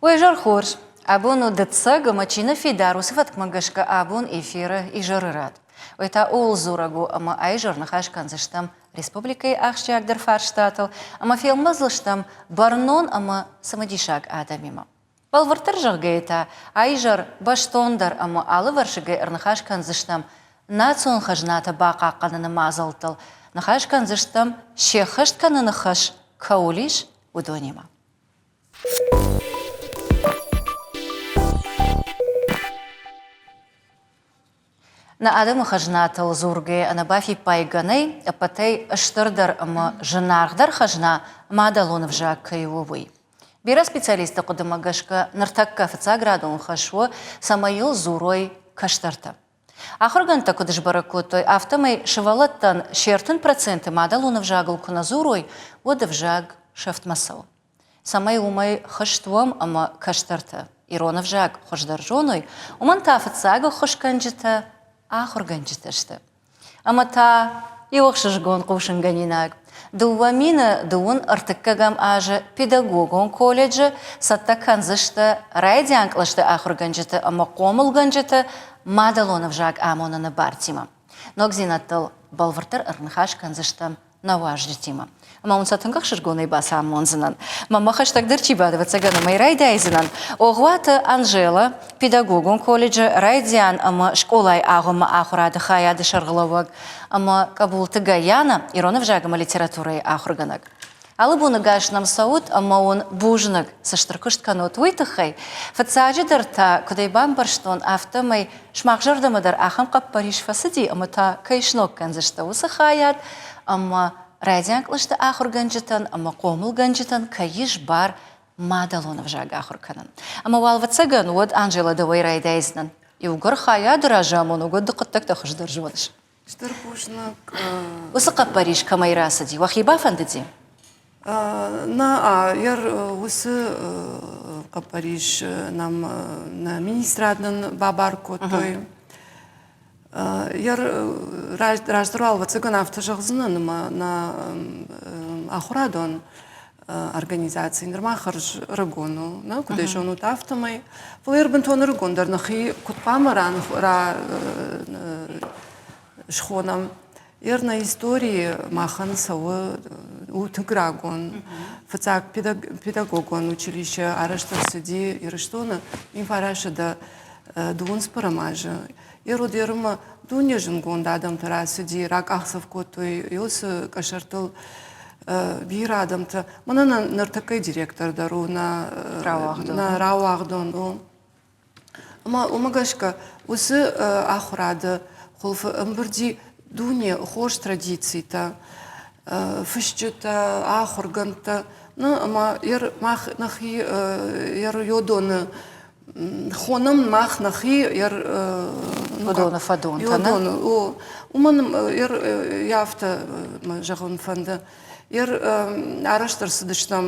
Уе зӕр хорз! Абон у дыццӕг ӕмӕ чи нӕ фидар, уыцы фӕткмӕ гӕсгӕ абон эфиры изӕры рад. Уый та ууыл дзурӕг у, ӕмӕ аизӕр ныхас кӕндзыстӕм республикӕйы ахсджиагдӕр фарстатыл ӕмӕ фембӕлдзыстӕм бӕрнон ӕмӕ цымыдисаг адӕмимӕ. Бӕлвырддӕр зӕгъгӕйӕ та, аизӕр бӕстондӕр ӕмӕ алывӕрсыгӕй ӕрныхас кӕндзыстӕм национ хӕзнатӕ бахъахъхъӕныны мадзӕлттыл, ныхас кӕндзыстӕм се ххӕст кӕныны хӕс кӕуыл ис, уыдонимӕ. Нӕ адӕмы хӕзнатыл дзургӕ ӕнӕбафиппайгӕ нӕй, ӕппӕтӕй стырдӕр ӕмӕ зынаргъдӕр хӕзна мадӕлон ӕвзаг кӕй у, уый. Бирӕ специалистты хъуыдымӕ гӕсгӕ, ныртӕккӕ фыццаградон хӕс у, цӕмӕй йыл дзурой кӕстӕртӕ. Ахуыргӕндтӕ куыд сбӕрӕг кодтой, афтӕмӕй сывӕллӕттӕн се 30% мадӕлон ӕвзагыл куы нӕ дзурой, уӕд ӕвзаг сӕфтмӕ цӕуы. Цӕмӕй уымӕй хызт уӕм ӕмӕ кӕстӕртӕ ирон ӕвзаг хуыздӕр зоной, уымӕн та фыццаг ӕххуысгӕнджытӕ ахуыргӕнджытӕ сты. Ӕмӕ та иу ӕхсызгон хъусынгӕнинаг. 2000 ӕртыккӕгӕм азы педагогон колледжы цӕттӕ кӕндзысты райдиан кълӕсты ахуыргӕнджыты ӕмӕ хъомылгӕнджыты мадӕлон ӕвзаг амоныны бартимӕ. Ногдзинӕдтыл бӕлвырддӕр ӕрныхас кӕндзыстӕм нӕ уазджытимӕ. Ӕмӕ уын сӕ тынг ӕхсызгонӕй бацамондзынӕн. Мӕнмӕ хӕстӕгдӕр чи бады, ӕвӕццӕгӕн, уымӕй райдайдзынӕн. Огъуаты Анжела, педагогон колледжы райдиан ӕмӕ скъолайы агъоммӕ ахуырады хайады сӕргълӕууӕг ӕмӕ Къӕбулты Гаяна, ирон ӕвзаг ӕмӕ литературӕйы ахуыргӕнӕг. Алы боны гас нӕм цӕут ӕмӕ уын бузныг, цы стыр куыст кӕнут, уый тыххӕй. Фыццаджыдӕр та, куыд ӕй бамбӕрстон, афтӕмӕй сымах зӕрдӕмӕ дӕр ахӕм хъӕппӕрис фӕцыди ӕмӕ та кӕй сног кӕндзысты уыцы хайад ӕмӕ райдиан кълӕсты ахуыргӕнджытӕн ӕмӕ хъомылгӕнджытӕн кӕй ис бар мадӕлон ӕвзаг ахуыр кӕнын. Ӕмӕ уал ӕвӕццӕгӕн, уӕд Анжела дӕуӕй райдайдзынӕн. Иугӕр хайады разамонӕг, уӕд ды хъуыддӕгтӕ хуыздӕр зоныс. Стыр бузныг. Уыцы хъӕппӕрис кӕмӕй рацыди, уӕхи бафӕндыди? Нӕ, йӕ уыцы хъӕппӕрис нӕм нӕ министрад нын бабар кодтой. Йӕ раздӕр уал ӕвӕццӕгӕн афтӕ зӕгъдзынӕн, ӕмӕ нӕ ахуырадон организаци нырма хӕрз ӕрыгон у, нӕ куыд ӕй зонут, афтӕмӕй. Фӕлӕ йӕ бынтон ӕрыгон дӕр нӕхи куыд хъуамӕ схонӕм. Ер нӕ историйы махӕн цӕуы у тынг рагон. Фыццаг педагогон училище арӕзт ӕрцыди Ирыстоны 1925 азы. Ер уыд ермӕ дуне зындгонд адӕмтӕ рацыди, ракъахдзӕф кодтой уыцы къӕсӕртыл бирӕ адӕмтӕ. Мӕнӕ нӕ ныртӕккӕйы директор дӕр у нӕ рауагъдон у. Ӕмӕ уымӕ гӕсгӕ уыцы ахуырады хуылфы ӕмбырди дуне хорз традицитӕ, фысджытӕ, ахуыргӕндтӕ. Ну, ӕмӕ мах нӕхи ерйодоны хонӕм мах нӕхи Уыдоны фӕдонтӕ, нӕ? О, уымӕн йӕ афтӕ зӕгъын фӕнды. Ер арӕзт ӕрцыдыстӕм,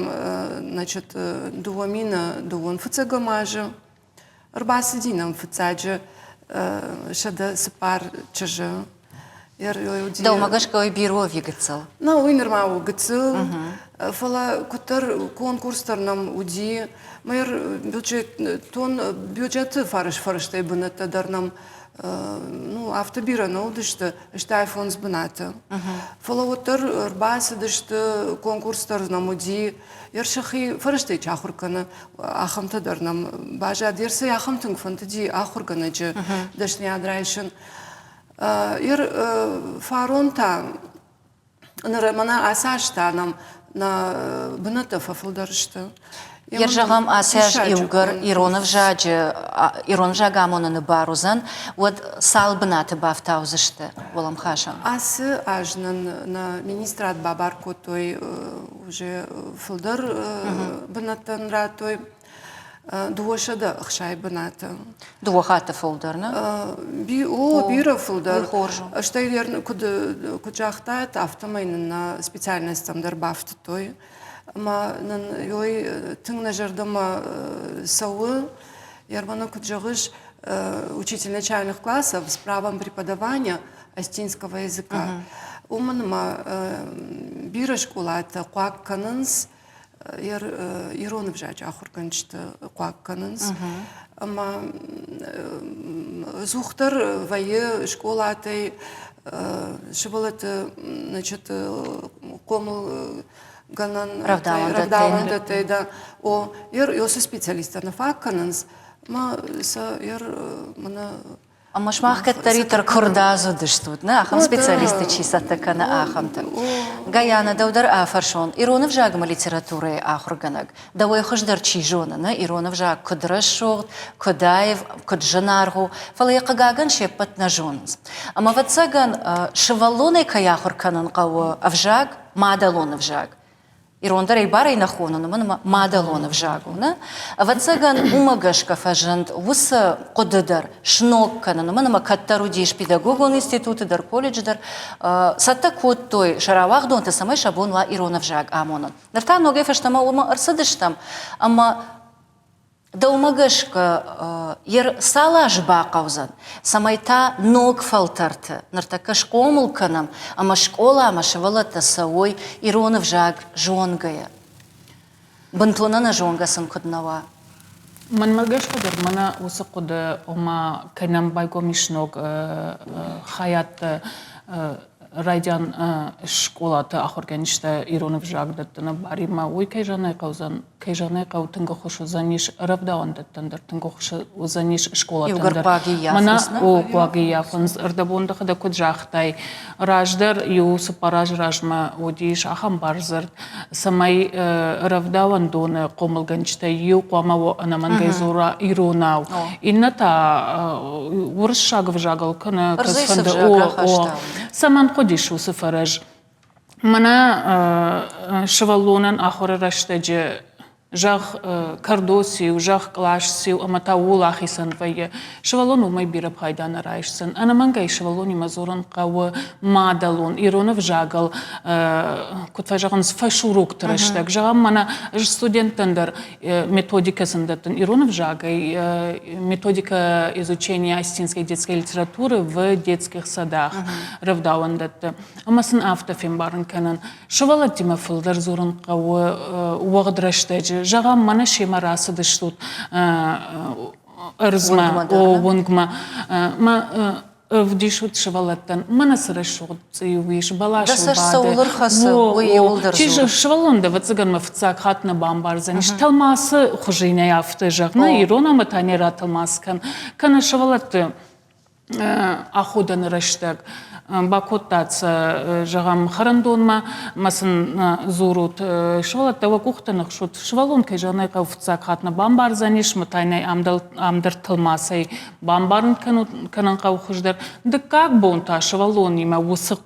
значит, 2002 фыццӕгӕм азы. Ӕрбацыди нӕм фыццаджы 104 чызджы. Дӕумӕ гӕсгӕ уый бирӕ ӕви гыццыл? Нӕ, уый нырма у гыццыл. Фӕлӕ куыддӕр конкурс дӕр нӕм уыди, мэр бюджетон бюджеты фӕрӕзтӕй бынӕттӕ дӕр нӕм ну, афтӕ бирӕ нӕ уыдысты, стай фондз бынаты. Фӕлӕ уӕддӕр ӕрбацыдысты, конкурс дӕр нӕм уыди, ер сӕхи фӕрӕзтӕй чи ахуыр кӕны, ахӕмтӕ дӕр нӕм баззад. Ер сӕ ахӕм тынг фӕндыди ахуыргӕнӕджы дӕсныйад райсын. Ер фарон та ныр мӕнӕ ацы аз та нӕм нӕ бынӕттӕ фӕфылдӕр сты. Ер зӕгъӕм, ацы аз иугӕр ирон ӕвзаджы ирон ӕвзаг амоныны бар уыдзӕн, уӕд цал бынаты бафтаудзысты уӕлӕмхасӕн? Ацы аз нын нӕ министрад бабар кодтой уже фылдӕр бынӕттӕн радтой. 260 бынаты. Дыууӕ хатты фылдӕр, нӕ? О, бирӕ фылдӕр. Хорз. Стӕй куыд, куыд загътат, афтӕмӕй нын нӕ специальностьтӕм дӕр бафтыдтой. Ӕмӕ нын ой тынг нӕ зӕрдӕмӕ цӕуы. Ермана, куыд зӕгъыс, учитель начальных классов с правом преподавания остинского языка. Уымӕн ӕмӕ бирӕ скъолатӕ хъуаг кӕнынц. Ирон ӕвзаджы ахуыргӕнджыты хъуаг кӕнынц. Ӕмӕ ӕдзухдӕр вӕййы скъолатӕй сывӕллӕтты значит, хъомылгӕнӕн рӕвдауӕндӕттӕй да. О, уыцы специалисттӕ нӕ фаг кӕнынц, ӕмӕ сӕ мӕнӕ Ӕмӕ сымах кӕддӕриддӕр куырдадз уыдыстут, нӕ ахӕм специалистты чи цӕттӕ кӕны, ахӕмтӕ. Гаяна, дӕу дӕр афӕрсон, ирон ӕвзаг ӕмӕ литературӕйы ахуыргӕнӕг, дӕуӕй хуыздӕр чи зоны, нӕ ирон ӕвзаг куыд рӕсугъд, куыд аив, куыд зынаргъ у, фӕлӕ йӕ хъыгагӕн се ппӕт нӕ зонынц. Ӕмӕ, ӕвӕццӕгӕн, сывӕллонӕй кӕй ахуыр кӕнын хъӕуы ӕвзаг, мадӕлон ӕвзаг, Ирон дӕр ӕй барӕй нӕ хонын, уымӕн ӕмӕ мадӕлон ӕвзаг у, нӕ? Ӕвӕццӕгӕн, уымӕ гӕсгӕ фӕзынд уыцы хъуыды дӕр сног кӕнын, уымӕн ӕмӕ кӕддӕр уыдис педагогон институты дӕр, колледжы дӕр, цӕттӕ кодтой сӕ рауагъдонты, цӕмӕй сӕ бон уа ирон ӕвзаг амонын. Ныр та ногӕй фӕстӕмӕ уымӕ ӕрцыдыстӕм, ӕмӕ Дӕумӕ гӕсгӕ, йе цал азы бахъӕудзӕн, цӕмӕй та ног фӕлтӕрты ныртӕккӕ схъомыл кӕнӕм ӕмӕ скъоламӕ сывӕллӕттӕ цӕуой ирон ӕвзаг зонгӕйӕ? Бынтон ӕнӕзонгӕ сын куыд нӕ уа? Мӕнмӕ гӕсгӕ дӕр мӕнӕ уыцы хъуыды, ома кӕй нӕм байгом ис ног хайадтӕ райдиан скъолаты ахуыргӕнджытӕ ирон ӕвзаг дӕттыны баримӕ, уый кӕй зӕгъын ӕй хъӕудзӕн, кӕй зӕгъын ӕй хъӕуы, тынг ӕххуыс уыдзӕнис рӕвдауӕндӕттӕн дӕр, тынг ӕххуыс уыдзӕнис скъолатӕн дӕр. Мӕнӕ о, хъуаг ӕййафынц. Ӕрдӕбон дӕхӕдӕг куыд загътай, раздӕр иу цыппар азы размӕ уыдис ахӕм бардзырд, цӕмӕй рӕвдауӕндоны хъомылгӕнджытӕй иу хъуамӕ ӕнӕмӕнгӕй дзура иронау, иннӕ та уырыссаг ӕвзагыл кӕнӕ кӕцыфӕнды. О, о. Цӕмӕн хъуыдис уыцы фӕрӕз? Мӕнӕ сывӕллонӕн ахуыры рӕстӕджы зӕгъ, кӕрдо циу, зӕгъ, кълас циу ӕмӕ та ууыл ахицӕн вӕййы. Сывӕллон уымӕй бирӕ пайда нӕ райсдзӕн. Ӕнӕмӕнгӕй сывӕллонимӕ дзурын хъӕуы мадӕлон, ирон ӕвзагыл, куыд фӕзӕгъынц, фӕсурокты рӕстӕг. Зӕгъӕм, мӕнӕ ӕз студенттӕн дӕр методикӕ сын дӕттын ирон ӕвзагӕй, методика изучения осетинской детской литературы в детских садах рӕвдауӕндӕтты. Ӕмӕ сын афтӕ фембарын кӕнын, сывӕллӕттимӕ фылдӕр дзурын хъӕуы уӕгъд рӕстӕджы. Зӕгъӕм, мӕнӕ семӕ рацыдыстут ӕрдзмӕ, уынгмӕ. Мӕ ӕвдисут сывӕллӕттӕн, мӕнӕ цы рӕсугъд цъиу ис, бӕласыл бады. Чи сывӕллон дӕ, ӕвӕццӕгӕн мӕ фыццаг хатт нӕ бамбардзӕнис. Тӕлмацы хуызы йын ӕй афтӕ зӕгъ, нӕ ирон ӕмӕ та не ратӕлмац кӕн. Кӕнӕ сывӕллӕтты аходӕны рӕстӕг бакодтат сӕ, зӕгъӕм, хӕрӕндонмӕ ӕмӕ сын дзурут, сывӕллӕттӕ уӕ къухтӕ ныхсут. Сывӕллон, кӕй зӕгъын ӕй хъӕуы, фыццаг хатт нӕ бамбардзӕнис, ӕмӕ та йын ӕй ам дӕр тӕлмацӕй бамбарын кӕнын хъӕуы хуыздӕр. Дыккаг бон та сывӕллонимӕ уыцы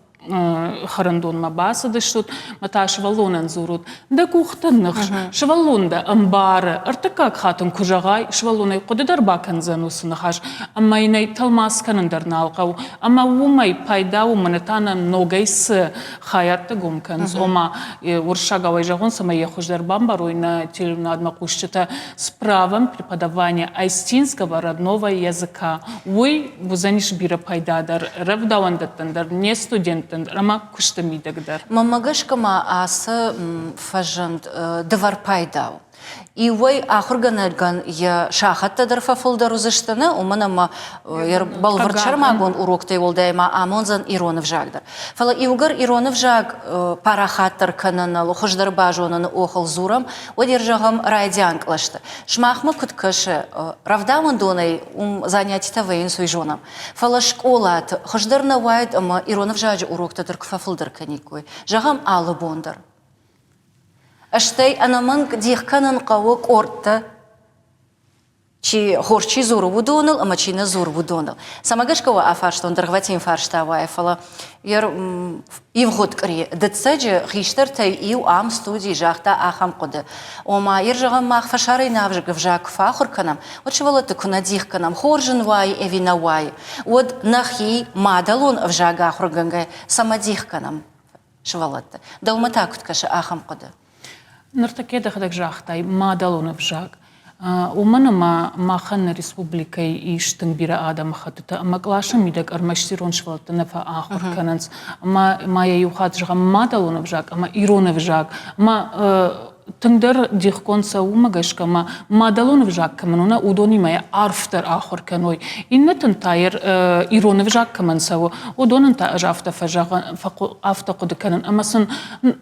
хӕрӕндонмӕ бацыдыстут ӕмӕ та сывӕллонӕн дзурут, дӕ къухтӕ ныхс, сывӕллон дӕ ӕмбары. Ӕртыккаг хатт ын куы зӕгъай, сывӕллон ӕй хъуыды дӕр бакӕндзӕн уыцы ныхас, ӕмӕ йын ӕй тӕлмац кӕнын дӕр нал хъӕуы. Ӕмӕ уымӕй пайда у, мӕнӕ та нӕм ногӕй цы хайадтӕ гом кӕнынц, ома уырыссагау ӕй зӕгъон, цӕмӕй йӕ хуыздӕр бамбарой нӕ телеуынадмӕ хъусджытӕ, с правом преподавания осетинского родного языка. Уый уыдзӕнис бирӕ пайдадӕр рӕвдауӕндӕттӕн дӕр, не студенттӕн дӕр ӕмӕ куысты мидӕг дӕр. Мӕнмӕ гӕсгӕ ма ацы фӕзынд дывӕр пайда у. Иуӕй ахуыргӕнӕгӕн йӕ сахӕттӕ дӕр фӕфылдӕр уыдзысты, нӕ, уымӕн ӕмӕ бӕлвырд сӕрмагонд уроктӕй уӕлдай ма амондзӕн ирон ӕвзаг дӕр. Фӕлӕ иугӕр ирон ӕвзаг парахатдӕр кӕныныл, хуыздӕр базоныны охыл дзурӕм, уӕд йӕ зӕгъӕм райдиан кълӕсты. Сымахмӕ куыд кӕсы, рӕвдауӕндонӕй уым занятитӕ вӕййынц, уый зонӕм. Фӕлӕ скъолаты хуыздӕр нӕ уаид ӕмӕ ирон ӕвзаджы уроктӕ дӕр куы фӕфылдӕр кӕниккой, зӕгъӕм, алы бон дӕр. Стӕй ӕнӕмӕнг дих кӕнын хъӕуы къордтӕ чи хорз чи дзуры, уыдоныл ӕмӕ чи нӕ дзуры, уыдоныл. Цӕмӕ гӕсгӕ уӕ афарстон дӕргъвӕтин фарста уайы, фӕлӕ ивгъуыд къуыри дыццӕджы хистӕртӕй иу ам студийы загъта ахӕм хъуыды. Ома, ир зӕгъӕм, мах фӕсарӕйнаг ӕвзаг куы фӕахуыр кӕнӕм, уӕд сывӕллӕтты куы нӕ дих кӕнӕм, хорз ын уайы ӕви нӕ уайы, уӕд нӕхи мадӕлон ӕвзаг ахуыргӕнгӕ цӕмӕ дих кӕнӕм сывӕллӕтты. Дӕумӕ та куыд кӕсы ахӕм хъуыды? Ныртӕккӕ дӕхӕдӕг загътай мадӕлон ӕвзаг. Уымӕн ӕмӕ махӕн нӕ республикӕйы ис тынг бирӕ адӕмыхӕттытӕ ӕмӕ къласы мидӕг ӕрмӕст ирон сывӕллӕттӕ нӕ фӕахуыр кӕнынц. Ӕмӕ ма йӕ иу хатт зӕгъӕм мадӕлон ӕвзаг ӕмӕ ирон ӕвзаг. Ӕмӕ. тынгдӕр дихгонд цӕуы уымӕ гӕсгӕ ӕмӕ мадӕлон ӕвзаг кӕмӕн у, нӕ уыдонимӕ йӕ арфдӕр ахуыр кӕной. Иннӕтӕн та ирон ӕвзаг кӕмӕн цӕуы, уыдонӕн та ӕз афтӕ фӕзӕгъын, афтӕ хъуыды кӕнын, ӕмӕ сын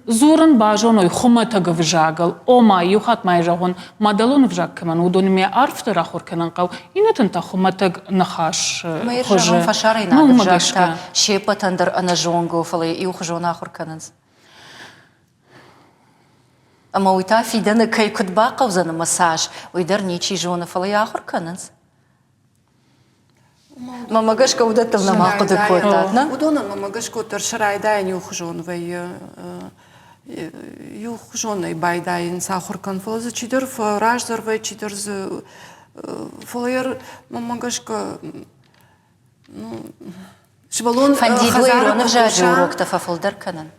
дзурын базоной хуымӕтӕг ӕвзагыл. Ома, иу хатт ма йӕ зӕгъон, мадӕлон ӕвзаг кӕмӕн, уыдонимӕ арфдӕр ахуыр кӕнын хъӕуы, иннӕтӕн та хуымӕтӕг ныхас хуызы. Фӕсарӕйнаг ӕвзаг та се ппӕтӕн дӕр ӕнӕзонгӕ у, фӕлӕ иухуызон ахуыр кӕнынц. Ӕмӕ уый та фидӕны кӕй куыд бахъӕудзӕн ӕмӕ цас, уый дӕр ничи зоны, фӕлӕ йӕ ахуыр кӕнынц. Мӕнмӕ гӕсгӕ уыдӕттыл нӕма хъуыды кодтат, нӕ? Уыдонӕн мӕнмӕ гӕсгӕ уӕддӕр сӕ райдайӕн иухуызон вӕййы. Иухуызонӕй байдайынц ахуыр кӕнын, фӕлӕ дзы чидӕр фӕраздӕр вӕййы, чидӕр дзы фӕлӕ йӕ мӕнмӕ гӕсгӕ Сывӕллон Фӕндид уӕ ирон ӕвзаджы уроктӕ фӕфылдӕр кӕнын?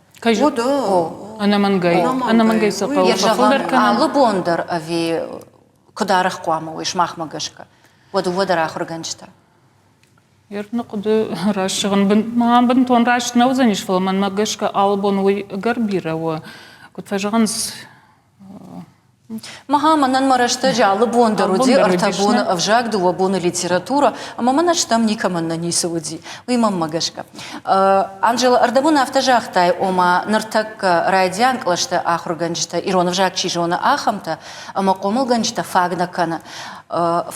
Ӕнӕмӕнгӕй. Ӕнӕмӕнгӕй сӕ хъӕуы фӕфылдӕр кӕнын. Алы бон дӕр ӕви куыд арӕх хъуамӕ уой сымахмӕ гӕсгӕ? Уӕ дыууӕ дӕр ахуыргӕнджытӕ. Ӕртны хъуыды раст зӕгъын, ма бынтон раст нӕ уыдзӕнис, фӕлӕ мӕнмӕ гӕсгӕ алы бон уый ӕгӕр бирӕ у. Куыд фӕзӕгъынц, Мӕ мӕнӕн мӕ рӕстӕджы алы бон дӕр уыди ӕртӕ боны ӕвзаг, дыууӕ боны литературӕ, ӕмӕ мӕнӕ стӕм никӕмӕн нӕ ницы уыди. Уый мӕнмӕ гӕсгӕ. Анжела, ӕрдӕбон афтӕ загътай, ома ныртӕккӕ райдиан кълӕсты ахуыргӕнджытӕ ирон ӕвзаг чи зоны, ахӕмтӕ, ӕмӕ хъомылгӕнджытӕ фаг нӕ кӕны.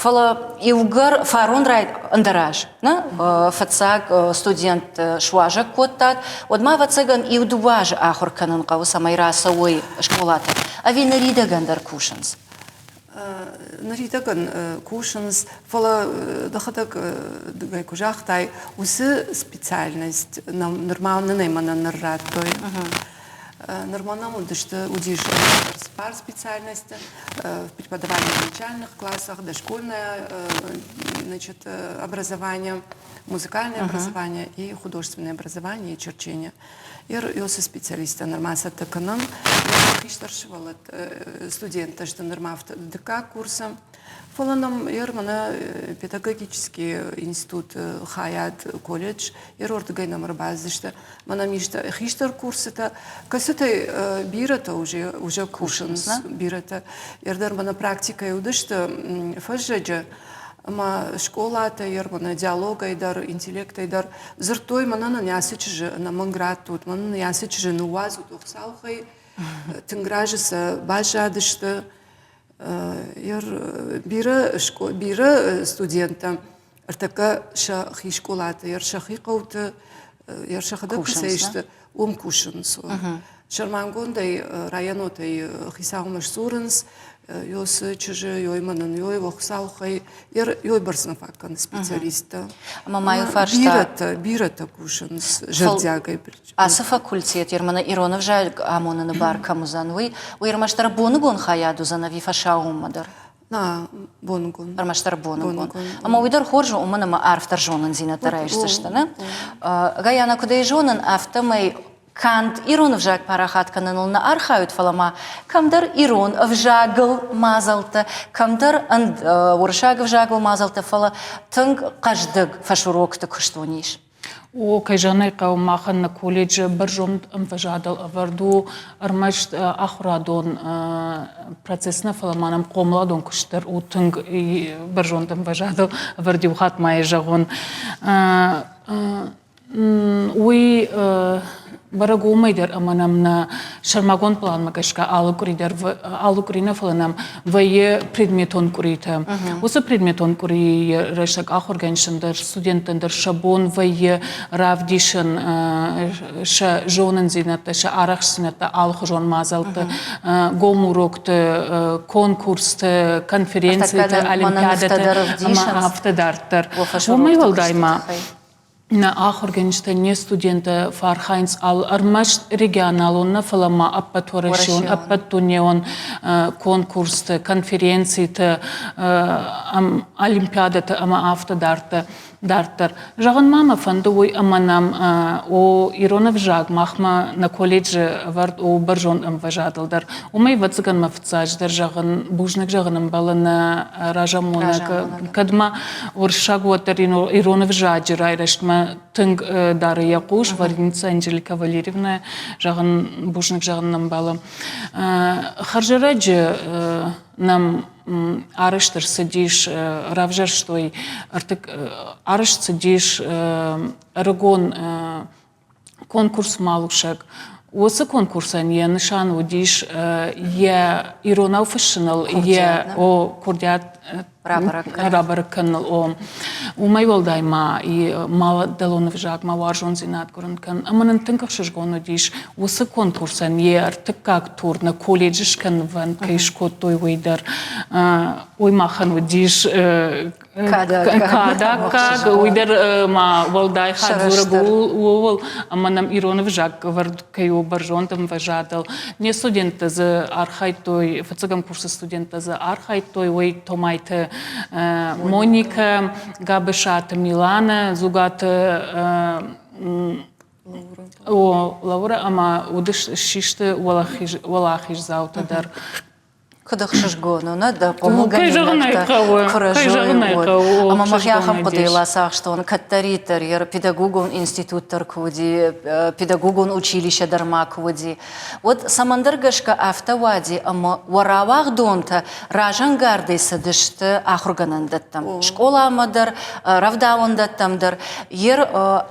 Фӕлӕ иугӕр фарон рай ӕндӕр аз нӕ фыццаг студент суазӕг кодтат, уӕд ма, ӕвӕццӕгӕн, иу-дыууӕ азы ахуыр кӕнын хъӕуы, цӕмӕй рацӕуой скъолатӕ. Ӕви ныридӕгӕн дӕр кусынц? Ныридӕгӕн кусынц, фӕлӕ дӕхӕдӕг куы загътай, уыцы специальность нырма нын ӕй мӕнӕн ныр радтой. Нырма нӕм уыдысты, уыдис цыппар специальности в преподавании в начальных классах, дошкольное значит, образование, музыкальное образование и художественное образование и черчение. Йосы специалисттӕ нырма цӕттӕ кӕнӕм. Хистӕр сывӕллӕтты студенттӕ сты нырма дыккаг курсы. Фӕлӕ нӕм ер мӕнӕ педагогический институт хайад, колледж, ер уырдыгӕй нӕм ӕрбацыдысты. Мӕнӕ хистӕр курсытӕ, кӕцытӕй бирӕтӕ уже, уже кусынц, бирӕтӕ. Ердӕр мӕнӕ практикӕйы уыдысты фӕззӕджы, ӕмӕ скъолатӕ ер мӕнӕ диалогӕй дӕр, интеллектӕй дӕр дзырдтой, мӕнӕ нын ацы чызджы ӕнӕмӕнг раттут, мӕнӕ нын ацы чызджы ныууадзут, Хуыцаухӕй тынг разы сӕ баззадысты. Бирӕ, бирӕ студенттӕ ӕртӕккӕ сӕхи скъолаты, сӕхи хъӕуты, сӕхӕдӕг кӕцӕй сты, уым кусынц. Сӕрмагондӕй районотӕй хицаумӕ сдзурынц, ёсы чызджы, ёй мӕнӕн, ёй Хуыцаухӕй, ёй бӕрц нӕ фаг кӕны специалисттӕ. Ӕмӕ ма иу фарста. Бирӕтӕ, бирӕтӕ кусынц зӕрдиагӕй. Ацы факультет Ерманы ирон ӕвзаг амоныны бар кӕм уыдзӕн, уый, уый ӕрмӕстдӕр боныгон хайад уыдзӕн ӕви фӕсаууонмӕ дӕр? На, боныгон. Ӕрмӕстдӕр боныгон. Ӕмӕ уый дӕр хорз у, уымӕн ӕмӕ арфдӕр зонындзинӕдтӕ райсдзысты, нӕ? Гаяна, куыд ӕй зонын, афтӕмӕй канд ирон ӕвзаг парахат кӕныныл нӕ архайут, фӕлӕ ма кӕмдӕр ирон ӕвзагыл мадзӕлттӕ, кӕмдӕр уырыссаг ӕвзагыл мадзӕлттӕ, фӕлӕ тынг хъӕздыг фӕсурокты куыст уын ис. О, кӕй зӕгъын ӕй хъӕуы, махӕн нӕ колледжы бӕрзонд ӕмвӕзадыл ӕвӕрд у ӕрмӕст ахуырадон процесс нӕ, фӕлӕ ма нӕм хъомыладон куыст дӕр у тынг бӕрзонд ӕмвӕзадыл ӕвӕрд иу хатт ма йӕ зӕгъон. Уый бӕрӕг у уымӕй дӕр, ӕмӕ нӕм нӕ сӕрмагонд пъланмӕ гӕсгӕ алы къуыри дӕр, алы къуыри нӕ, фӕлӕ нӕм вӕййы предметон къуыритӕ. Уыцы предметон къуырийы рӕстӕг ахуыргӕнджытӕн дӕр, студенттӕн дӕр сӕ бон вӕййы равдисын сӕ зонындзинӕдтӕ, сӕ арӕхстдзинӕдтӕ алыхуызон мадзӕлтты, гом урокты, конкурсты, конференциты, олимпиадӕты ӕмӕ афтӕ дарддӕр. Уымӕй уӕлдай ма Нӕ ахуыргӕнджытӕ, не студенттӕ фӕархайынц ӕрмӕст регионалон нӕ, фӕлӕ ма ӕппӕтуӕрӕсеон, ӕппӕтдунеон конкурсты, конференциты, олимпиадӕты ӕмӕ афтӕ дарддӕр. Зӕгъын ма мӕ фӕнды уый, ӕмӕ нӕм о ирон ӕвзаг махмӕ нӕ колледжы ӕвӕрд у бӕрзонд ӕмвӕзадыл дӕр. Уымӕй, ӕвӕццӕгӕн мӕ фыццаджыдӕр зӕгъын, бузныг зӕгъын ӕмбӕлы нӕ разамонӕг, кӕд ма уырыссаг уӕддӕр ирон ӕвзаджы райрӕзтмӕ. тынг дары йӕ хъус Варница Анжелика Валерьевна, зӕгъын, бузныг зӕгъын ӕмбӕлы. Хӕрзӕрӕджы нӕм арӕзт ӕрцыдис, равзӕрстой, арӕзт цыдис ӕрыгон конкурс «Малусӕг». Уыцы конкурсӕн йӕ нысан уыдис йӕ иронау фыссыныл, йӕ о курдиат рабӕрӕг кӕныныл. О, уымӕй уӕлдай ма мадӕлон ӕвзагмӕ уарзондзинад гуырын кӕнын. Ӕмӕ нын тынг ӕхсызгон уыдис, уыцы конкурсӕн йӕ ӕртыккаг тур нӕ колледжы скӕнынвӕнд кӕй скодтой, уый дӕр. Уый махӕн уыдис кадӕггаг, уый дӕр ма уӕлдай хатт дзурӕг ууыл, ӕмӕ нӕм ирон ӕвзаг ӕвӕрд кӕй у бӕрзонд ӕмвӕзадыл. Не студенттӕ дзы архайдтой, фыццӕгӕм курсы студенттӕ дзы архайдтой, уый Томайты Моникӕ, Габысаты Миланӕ, Дзугаты О, Лаура ӕмӕ уыдысты ссисты уӕлахиздзаутӕ дӕр. Куыд ӕхсызгон у, нӕ дӕ хъомылгӕнинӕгтӕ куы рӕзой, уӕд. Ӕмӕ мӕхи ахӕм хъуыдыйыл ацахстон, кӕддӕриддӕр йӕ педагогон институт дӕр куы уыди, педагогон училище дӕр ма куы уыди, уӕд цӕмӕндӕр гӕсгӕ афтӕ уади, ӕмӕ уӕ рауагъдонтӕ разӕнгардӕй цыдысты ахуыргӕнӕндӕттӕм, скъоламӕ дӕр, рӕвдауӕндӕттӕм дӕр. Йе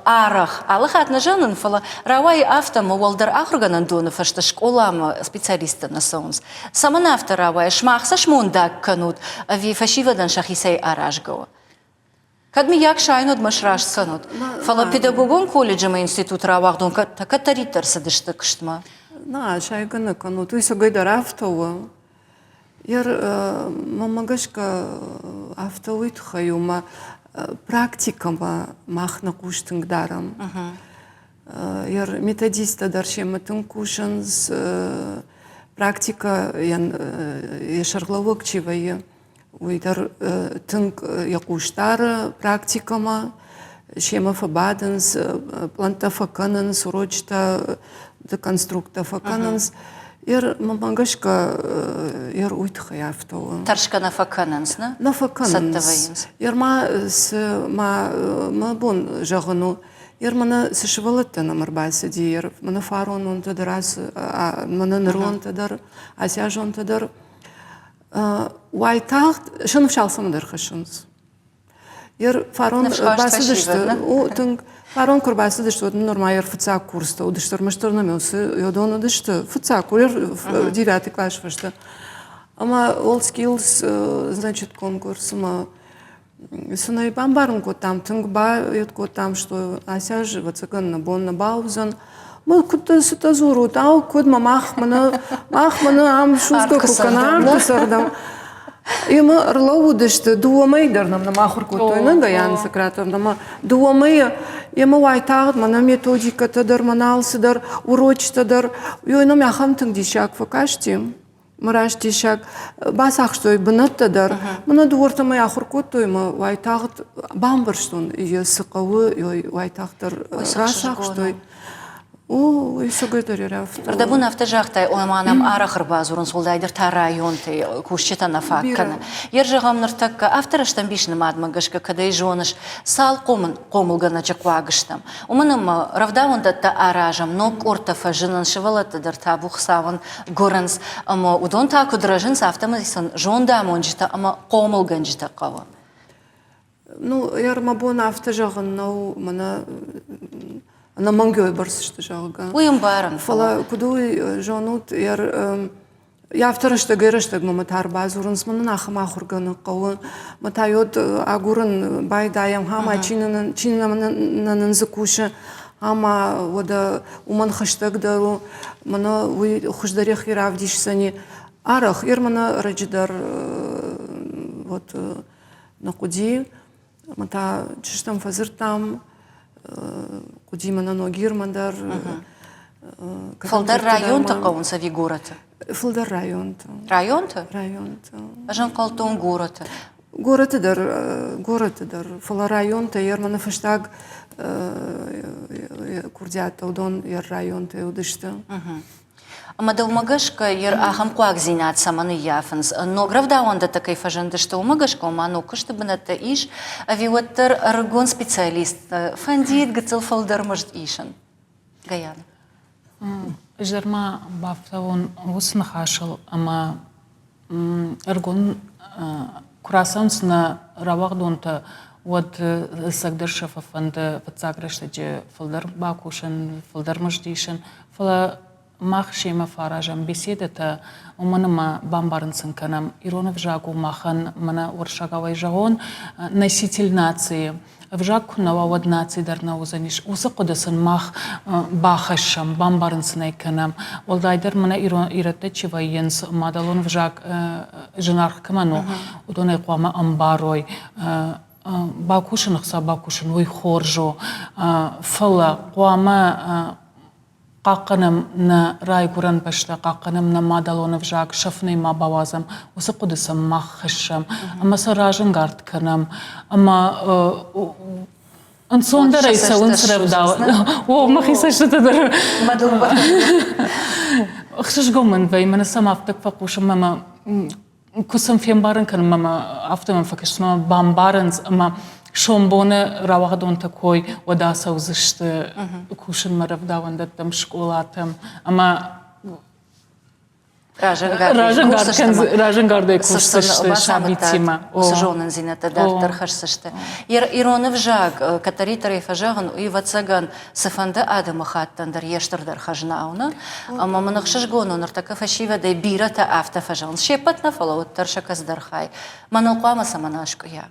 арӕх, алы хатт нӕ зонын, фӕлӕ рауайы афтӕ, ӕмӕ уӕлдӕр ахуыргӕнӕндоны фӕстӕ скъоламӕ специалисттӕ нӕ цӕуынц. Цӕмӕн афтӕ рауайы? Сымах сӕ смондаг кӕнут ӕви фӕсивӕдӕн сӕхицӕй аразгӕ у? Кӕд мыййаг сайын уӕд мӕ сраст кӕнут. Фӕлӕ педагогон колледжы ӕмӕ институты рауагъдон кӕддӕриддӕр цыдысты куыстмӕ. Нӕ, сайгӕ нӕ кӕнут. Уый цӕгӕйдӕр афтӕ у. Йер мӕнмӕ гӕсгӕ афтӕ уый тыххӕй у, мӕ практикӕмӕ мах нӕ хъус тынг дарӕм. Йер методисттӕ дӕр семӕ тынг кусынц, практикӕйӕн йӕ сӕргълӕууӕг чи вӕййы, уый дӕр тынг йӕ хъус дары практикӕмӕ, семӕ фӕбадынц, пълӕнттӕ фӕкӕнынц, урочытӕ, конструктӕ фӕкӕнынц. Ер мӕнмӕ гӕсгӕ ер уый тыххӕй афтӕ у. Тӕрсгӕ нӕ фӕкӕнынц, нӕ? Нӕ фӕкӕнынц. Цӕттӕ вӕййынц. Ер ма цы ма мӕ бон зӕгъын у, ер мӕнӕ цы сывӕллӕттӕ нӕм ӕрбацыди, ер мӕнӕ фарононтӕ дӕр, мӕнӕ ныронтӕ дӕр, асиазонтӕ дӕр уайтагъд сӕ ныфс алцӕмӕ дӕр хӕссынц. Ер фарон бацыдысты, о, тынг фарон куы рбацыдысты, уӕд нырма ер фыццаг курстӕ уыдысты, ӕрмӕстдӕр нӕм уыдон уыдысты фыццаг курс, девятый класс фӕстӕ. Ӕмӕ World Skills, значит, конкурс ӕмӕ сын ӕй бамбарын кодтам, тынг бает кодтам, что ацы аз, ӕвӕццӕгӕн, нӕ бон нӕ бауыдзӕн. Мы куыд цытӕ дзурут, ау, куыд мӕ мах мӕнӕ мах мӕнӕ ам судзгӕ куы кӕна, арт куы цӕгъдӕм. Ӕмӕ ӕрлӕууыдысты, дыууӕ мӕйы дӕр нӕм нӕма ахуыр кодтой, нӕ Гаяны Сократов, ӕмӕ дыууӕ мӕйы ӕмӕ уайтагъд мӕнӕ методикӕтӕ дӕр, мӕнӕ алцыдӕр, урочытӕ дӕр, ой, нӕм ахӕм тынг диссаг фӕкасти. Мӕ раст диссаг бацахстой бынӕттӕ дӕр. Мӕнӕ дыууӕртӕмӕй ахуыр кодтой ӕмӕ уайтагъд бамбӕрстон, йӕ цы хъӕуы, уайтагъддӕр рацахстой. О, уый цӕгӕйдӕр ӕрӕфтыд. Рдӕбон афтӕ загътай, ома нӕм арӕх ӕрбадзурынц, уӕлдайдӕр та районтӕй кусджытӕ нӕ фаг кӕны. Йе зӕгъӕм, ныртӕккӕ афтӕ рӕстӕмбис нымадмӕ гӕсгӕ кӕд ӕй зоныс, цал хъомылгӕнӕджы хъуаг стӕм. Уымӕн ӕмӕ рӕвдауӕндӕттӕ аразӕм, ног къордтӕ фӕзынынц, сывӕллӕттӕ дӕр табу Хуыцауӕн гуырынц. Ӕмӕ уыдон та куыд рӕзынц, афтӕмӕй сын зондамонджытӕ ӕмӕ хъомылгӕнджытӕ хъӕуы. Ну, мӕ бон афтӕ зӕгъын нӕу, мӕнӕ ӕнӕмӕнгӕй бӕрц сты, зӕгъгӕ. Уый ӕмбарын. Фӕлӕ куыд уый зонут, йӕ афтӕ рӕстӕгӕй-рӕстӕгмӕ мӕ та ӕрбадзурынц, мӕнӕн ахӕм ахуыргӕнӕг хъӕуы, мӕ та йод агурын байдайӕм, ӕмӕ чи нӕ нын дзы кусы, ӕмӕ уӕдӕ уымӕн хӕстӕгдӕр у, мӕнӕ уый хуыздӕр йӕхи равдисдзӕни. Арӕх, ер мӕнӕ ӕрӕджы дӕр вот нӕ хъуыди, ӕмӕ та чызджытӕм фӕдзырдтам, хъуыди мӕнӕ Ногирмӕ дӕр. Фылдӕр районты хъӕуынц ӕви горӕты? Фылдӕр районты. Районты? Районты. Ӕз ӕнхъӕлдтон горӕты. Горӕты дӕр, горӕты дӕр, фӕлӕ районтӕ йӕ мӕнӕ фӕстаг курдиаттӕ уыдон йӕ районтӕй уыдысты. Ӕмӕ дӕумӕ гӕсгӕ йӕ ахӕм хъуагдзинад цӕмӕн ӕййафынц? Ног рӕвдауӕндӕттӕ кӕй фӕзындысты, уымӕ гӕсгӕ ма ног куысты бынӕттӕ ис, ӕви уӕддӕр ӕрыгон специалист фӕндид гыццыл фылдӕр мызд исын? Гаяна. Ӕз дӕр ма бафтауон уыцы ныхасыл, ӕмӕ ӕрыгон куы рацӕуынц нӕ рауагъдонтӕ, уӕд ӕцӕгдӕр сӕ фӕфӕнды фыццаг рӕстӕджы фылдӕр бакусын, фылдӕр мызд исын, фӕлӕ мах семӕ фӕаразӕм беседӕтӕ, уымӕн ӕмӕ бамбарын сын кӕнӕм, ирон ӕвзаг у махӕн, мӕнӕ уырыссагау ӕй зӕгъон, носитель нации. Ӕвзаг куы нӕ уа, уӕд наци дӕр нӕ уыдзӕнис. Уыцы хъуыды сын мах бахӕссӕм, бамбарын сын ӕй кӕнӕм. Уӕлдайдӕр мӕнӕ ирӕттӕ чи вӕййынц, мадӕлон ӕвзаг зынаргъ кӕмӕн у, уыдон ӕй хъуамӕ ӕмбарой. Бакусын ӕхца бакусын, уый хорз у, фӕлӕ хъуамӕ хъахъхъӕнӕм нӕ райгуырӕн бӕстӕ, хъахъхъӕнӕм нӕ мадӕлон ӕвзаг, сӕфынӕй ма бауадзӕм, уыцы хъуыды сӕм мах хӕссӕм ӕмӕ сӕ разӕнгард кӕнӕм ӕмӕ ӕнцондӕрӕй цӕуынц рӕвдауӕн. О, мӕхи цӕстытӕ дӕр. Ӕхсызгон мын вӕййы, мӕнӕ сӕм афтӕ фӕхъусын ӕмӕ куы сын фембарын кӕнын ӕмӕ афтӕ мӕм фӕкӕсы, цыма бамбарынц ӕмӕ сомбоны рауагъдонтӕ кой уӕд ацӕудзысты кусынмӕ рӕвдауӕндӕттӕм, скъолатӕм ӕмӕ разӕнгардӕй кусдзысты сабитимӕ. Уыцы зонындзинӕдтӕ дарддӕр хӕсдзысты. Ирон ӕвзаг кӕддӕриддӕр фӕзӕгъын, уый ӕвӕццӕгӕн цыфӕнды адӕмыхаттӕн дӕр йе стырдӕр хӕзна у, нӕ? Ӕмӕ мын ӕхсызгон у, ныртӕккӕ фӕсивӕдӕй бирӕтӕ афтӕ фӕзӕгъынц, се ппӕт нӕ, фӕлӕ уӕддӕр сӕ кӕцыдӕр хай. Мӕныл хъуамӕ цӕмӕн аскъуыйа?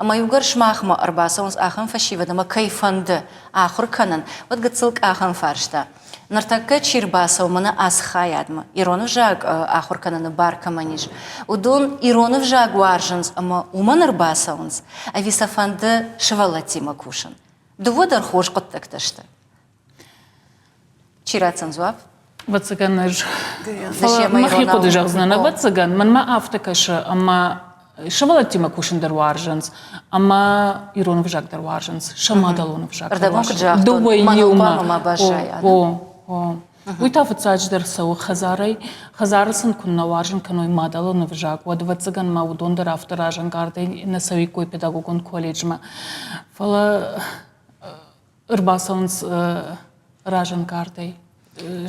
Ӕмӕ иугӕр сымахмӕ ӕрбацӕуынц ахӕм фӕсивӕд, ӕмӕ кӕй фӕнды ахуыр кӕнын, уӕд гыццыл къахӕн фарста. Ныртӕккӕ чи рбацӕуы мӕнӕ ацы хайадмӕ, ирон ӕвзаг ахуыр кӕныны бар кӕмӕн ис, уыдон ирон ӕвзаг уарзынц ӕмӕ уымӕн ӕрбацӕуынц, ӕви сӕ фӕнды сывӕллӕттимӕ кусын? Дыууӕ дӕр хорз хъуыддӕгтӕ сты. Чи ратдзӕн дзуапп? Ӕвӕццӕгӕн ӕз. Фӕлӕ мӕхи хъуыды зӕгъдзынӕн. Ӕвӕццӕгӕн, мӕнмӕ афтӕ кӕсы, ӕмӕ сывӕллӕттимӕ кусын дӕр уарзынц, ӕмӕ ирон ӕвзаг дӕр уарзынц, сӕ мадӕлон ӕвзаг дӕр уарзынц. Дыууӕ иумӕ. О, о. Уый та фыццаджыдӕр цӕуы хӕдзарӕй. Хӕдзары сын куы нӕ уарзын кӕной мадӕлон ӕвзаг, уӕд, ӕвӕццӕгӕн ма уыдон дӕр афтӕ разӕнгардӕй нӕ цӕуиккой педагогон колледжмӕ. Фӕлӕ ӕрбацӕуынц разӕнгардӕй.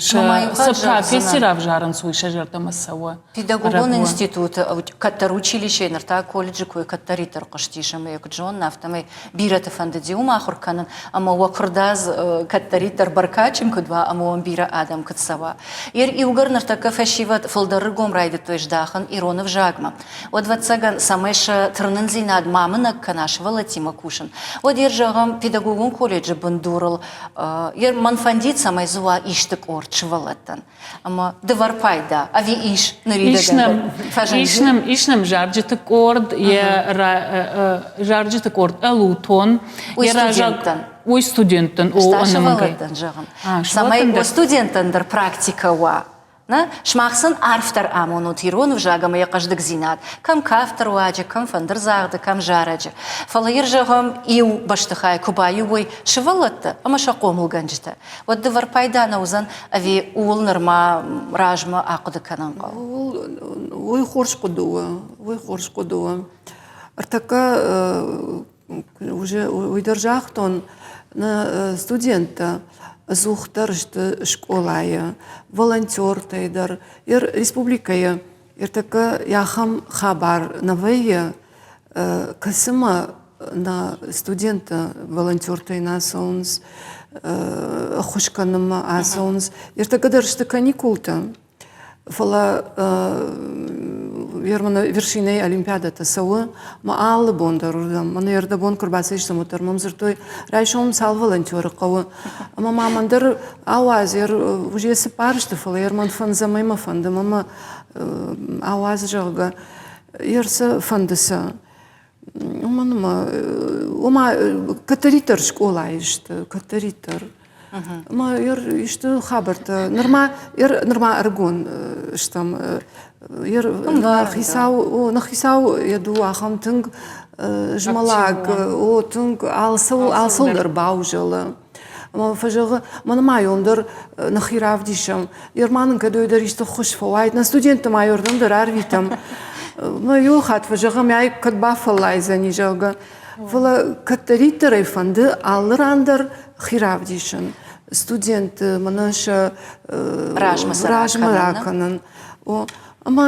Сӕ професси равзарынц, уый сӕ зӕрдӕмӕ цӕуы. Педагогон институты кӕддӕр училищейы, ныр та колледжы кой кӕддӕриддӕр хъуыстис ӕмӕ йӕ куыд зонын, афтӕмӕй бирӕты фӕндыди уым ахуыр кӕнын ӕмӕ уӕ куырдадз кӕддӕриддӕр бӕркадджын куыд уа ӕмӕ уӕм бирӕ адӕм куыд цӕуа. Иугӕр ныртӕккӕ фӕсивӕд фылдӕр ргом райдыдтой здахын ирон ӕвзагмӕ, уӕд, ӕвӕццӕгӕн, цӕмӕй сӕ тырнындзинад ма мынӕг кӕна сывӕллӕттимӕ кусын, уӕд йӕ зӕгъӕм, педагогон колледжы бындурыл мӕн фӕндид, цӕмӕй дзы уа исты къорд сывӕллӕттӕн. Ӕмӕ дывӕр пайда ӕви ис ныридӕгӕн Ис нӕм, ис нӕм зарджыты къорд, йӕ зарджыты къорд ӕлутон. Уый студенттӕн. Уый студенттӕн, о, ӕнӕмӕнгӕй. зӕгъын. Цӕмӕй студенттӕн дӕр практикӕ уа. Нӕ, сымах сын арфдӕр амонут ирон ӕвзаг ӕмӕ йӕ хъӕздыгдзинад, кӕм кафты руаджы, кӕм фӕндырдзагъды, кӕм зарӕджы. Фӕлӕ ир, зӕгъӕм, иу бӕстыхай куы баиу уой сывӕллӕттӕ ӕмӕ сӕ хъомылгӕнджытӕ, уӕд дывӕр пайда нӕ уыдзӕн ӕви ууыл нырма размӕ ахъуыды кӕнын хъӕуы? Уый хорз хъуыды у, уый хорз хъуыды у. Ӕртӕккӕ уже уый дӕр загътон, нӕ студенттӕ ӕдзухдӕр сты скъолайы, волонтертӕй дӕр. Республикӕйы ӕртӕккӕ ахӕм хабар нӕ вӕййы, кӕцымӕ нӕ студенттӕ волонтертӕй нӕ цӕуынц, ӕххуыс кӕнынмӕ ацӕуынц. Ӕртӕккӕ дӕр сты каникултӕ, фӕлӕ Вершинӕйы олимпиадӕтӕ цӕуы, мӕ алы бон дӕр уырдӕм. Мӕнӕ ӕрдӕбон куы рбацыдыстӕм, уӕддӕр мӕм дзырдтой, райсом цал волонтеры хъӕуы. Ӕмӕ ма мӕн дӕр ауадз, уже цыппар сты, фӕлӕ мӕн фӕндзӕмӕй мӕ фӕнды, ӕмӕ мӕ ауадз, зӕгъгӕ. Йе фӕнды сӕ. Уымӕн ӕмӕ ома кӕддӕриддӕр скъолайы сты, кӕддӕриддӕр. Ӕмӕ исты хабӕрттӕ нырма нырма ӕрыгон стӕм. Хицау, нӕ хицау йӕ ду ахӕм тынг змӕлӕг, о тынг алцӕуыл алцӕуыл дӕр баузӕлы. Ӕмӕ фӕзӕгъы, мӕнӕ ма йом дӕр нӕхи равдисӕм. Ерман нын кӕд дӕр исты ххуыс фӕуайд, нӕ студентты ма йордӕм дӕр арвитӕм. Мӕ иу хатт фӕзӕгъӕм, ай кӕд бафӕллайдзӕни, зӕгъгӕ. Фӕлӕ кӕддӕриддӕр ӕй фӕнды алы ран дӕр хи равдисын. Студентты мӕнӕ сӕ размӕ ракӕнын. Ӕмӕ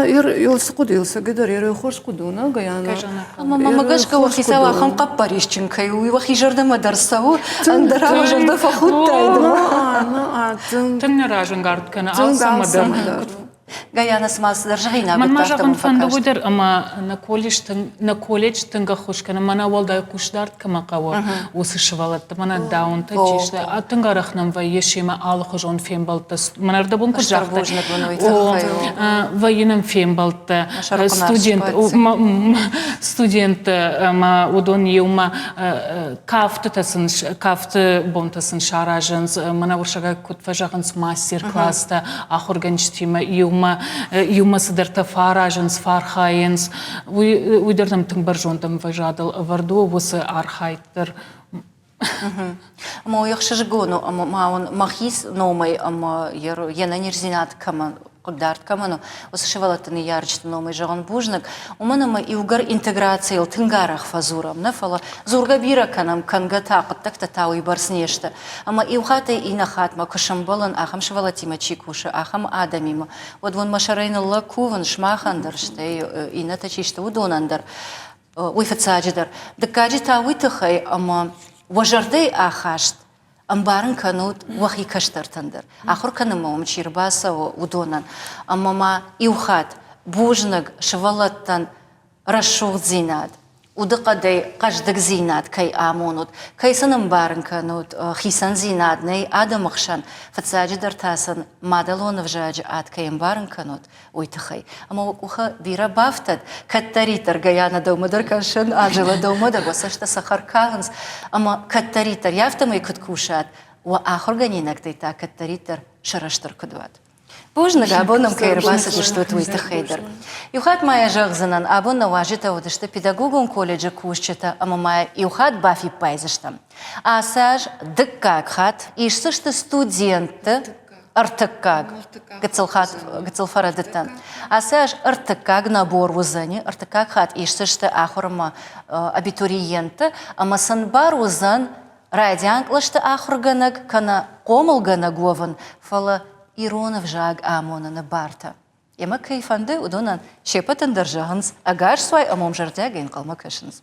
цы хъуыдыйыл цӕгӕдӕр йӕ хорз хъуыды у, нӕ, Гаяна? Ӕмӕ мӕ гӕсгӕ уӕ хицау ахӕм хъӕппӕрисджын кӕй у, уый уӕхи зӕрдӕмӕ дӕр цӕуы, ӕндӕр уӕ зӕрдӕ фӕхудтаид. Тынг нӕ разӕнгард кӕны алцӕмӕ дӕр. Гаяна, цыма цыдӕр зӕгъинаг Мӕнмӕ зӕгъын фӕнды уый дӕр, ӕмӕ нӕ колледж нӕ колледж тынг ӕххуыс кӕны, мӕнӕ уӕлдай хъусдард кӕмӕ хъӕуы, уыцы сывӕллӕтты, мӕнӕ даунтӕ чи сты, тынг арӕх нӕм вӕййы семӕ алыхуызон фембӕлдтӕ. Мӕнӕ ӕрдӕбон куыд загътай, вӕййы нӕм фембӕлдтӕ, студент, студенттӕ ӕмӕ уыдон иумӕ кафтытӕ сын, кафты бонтӕ сын саразынц, мӕнӕ уырыссагӕй куыд фӕзӕгъынц, мастер-класстӕ ахуыргӕнджытимӕ иумӕ, иумӕ цыдӕртӕ фӕаразынц, фӕархайынц. Уый, уый дӕр нӕм тынг бӕрзонд ӕмвӕзадыл ӕвӕрд у уыцы архайд дӕр. Ӕмӕ уый ӕхсызгон у, ӕмӕ ма уын мӕхи номӕй ӕмӕ йе нӕниздзинад кӕмӕн хъыгдард кӕмӕн у, уыцы сывӕллӕтты ныййарджыты номӕй зӕгъын бузныг, уымӕн ӕмӕ иугӕр интеграцийыл тынг арӕх фӕдзурӕм, нӕ фӕлӕ дзургӕ бирӕ кӕнӕм, кӕнгӕ та хъуыддӕгтӕ та уыйбӕрц не сты. Ӕмӕ иу хаттӕй иннӕ хатмӕ куы сӕмбӕлын, ахӕм сывӕллӕттимӕ чи кусы, ахӕм адӕмимӕ, уӕд уын мӕ сӕрӕй ныллӕг кувын сымахӕн дӕр, стӕй иннӕтӕ чи сты, уыдонӕн дӕр. Уый фыццаджыдӕр. Дыккаджы та уый тыххӕй, ӕмӕ уӕ зӕрдӕйы ахаст ӕмбарын кӕнут уӕхи кӕстӕртӕн дӕр, ахуыр кӕнынмӕ уӕм чи рбацӕуы, уыдонӕн. Ӕмӕ ма иу хатт бузныг сывӕллӕттӕн рӕсугъддзинад, удыхъӕдӕй хъӕздыгдзинад кӕй амонут, кӕй сын ӕмбарын кӕнут хицӕндзинад нӕй адӕмы хсӕн, фыццаджыдӕр та сын мадӕлон ӕвзаджы ад кӕй ӕмбарын кӕнут, уый тыххӕй. Ӕмӕ уӕ къухы бирӕ бафтӕд, кӕддӕриддӕр Гаяна дӕумӕ дӕр кӕсын, Анжела дӕумӕ дӕр уӕ цӕстӕ цӕхӕр калынц, ӕмӕ кӕддӕриддӕр афтӕмӕй куыд кусат, уӕ ахуыргӕнинӕгтӕй та кӕддӕриддӕр сӕрыстыр куыд уат. Бузныг, абон нӕм кӕй ӕрбацыдыстут, уый тыххӕй дӕр. Иу хатт ма йӕ зӕгъдзынӕн, абон нӕ уазджытӕ уыдысты педагогон колледжы кусджытӕ ӕмӕ ма иу хатт бафиппайдзыстӕм. Ацы аз дыккаг хатт исдзысты студентты ӕртыккаг гыццыл хатт гыццыл фӕрӕдыдтӕн. Ацы аз ӕртыккаг набор уыдзӕни, ӕртыккаг хатт исдзысты ахуырмӕ абитуриентты ӕмӕ сын бар уыдзӕн райдиан кълӕсты ахуыргӕнӕг кӕнӕ хъомылгӕнӕг уӕвын, фӕлӕ ирон ӕвзаг амоныны бартӕ. Ӕмӕ кӕй фӕнды, уыдонӕн се ппӕтӕн дӕр зӕгъынц ӕгас цуай ӕмӕ уым зӕрдиагӕй ӕнхъӕлмӕ кӕсынц.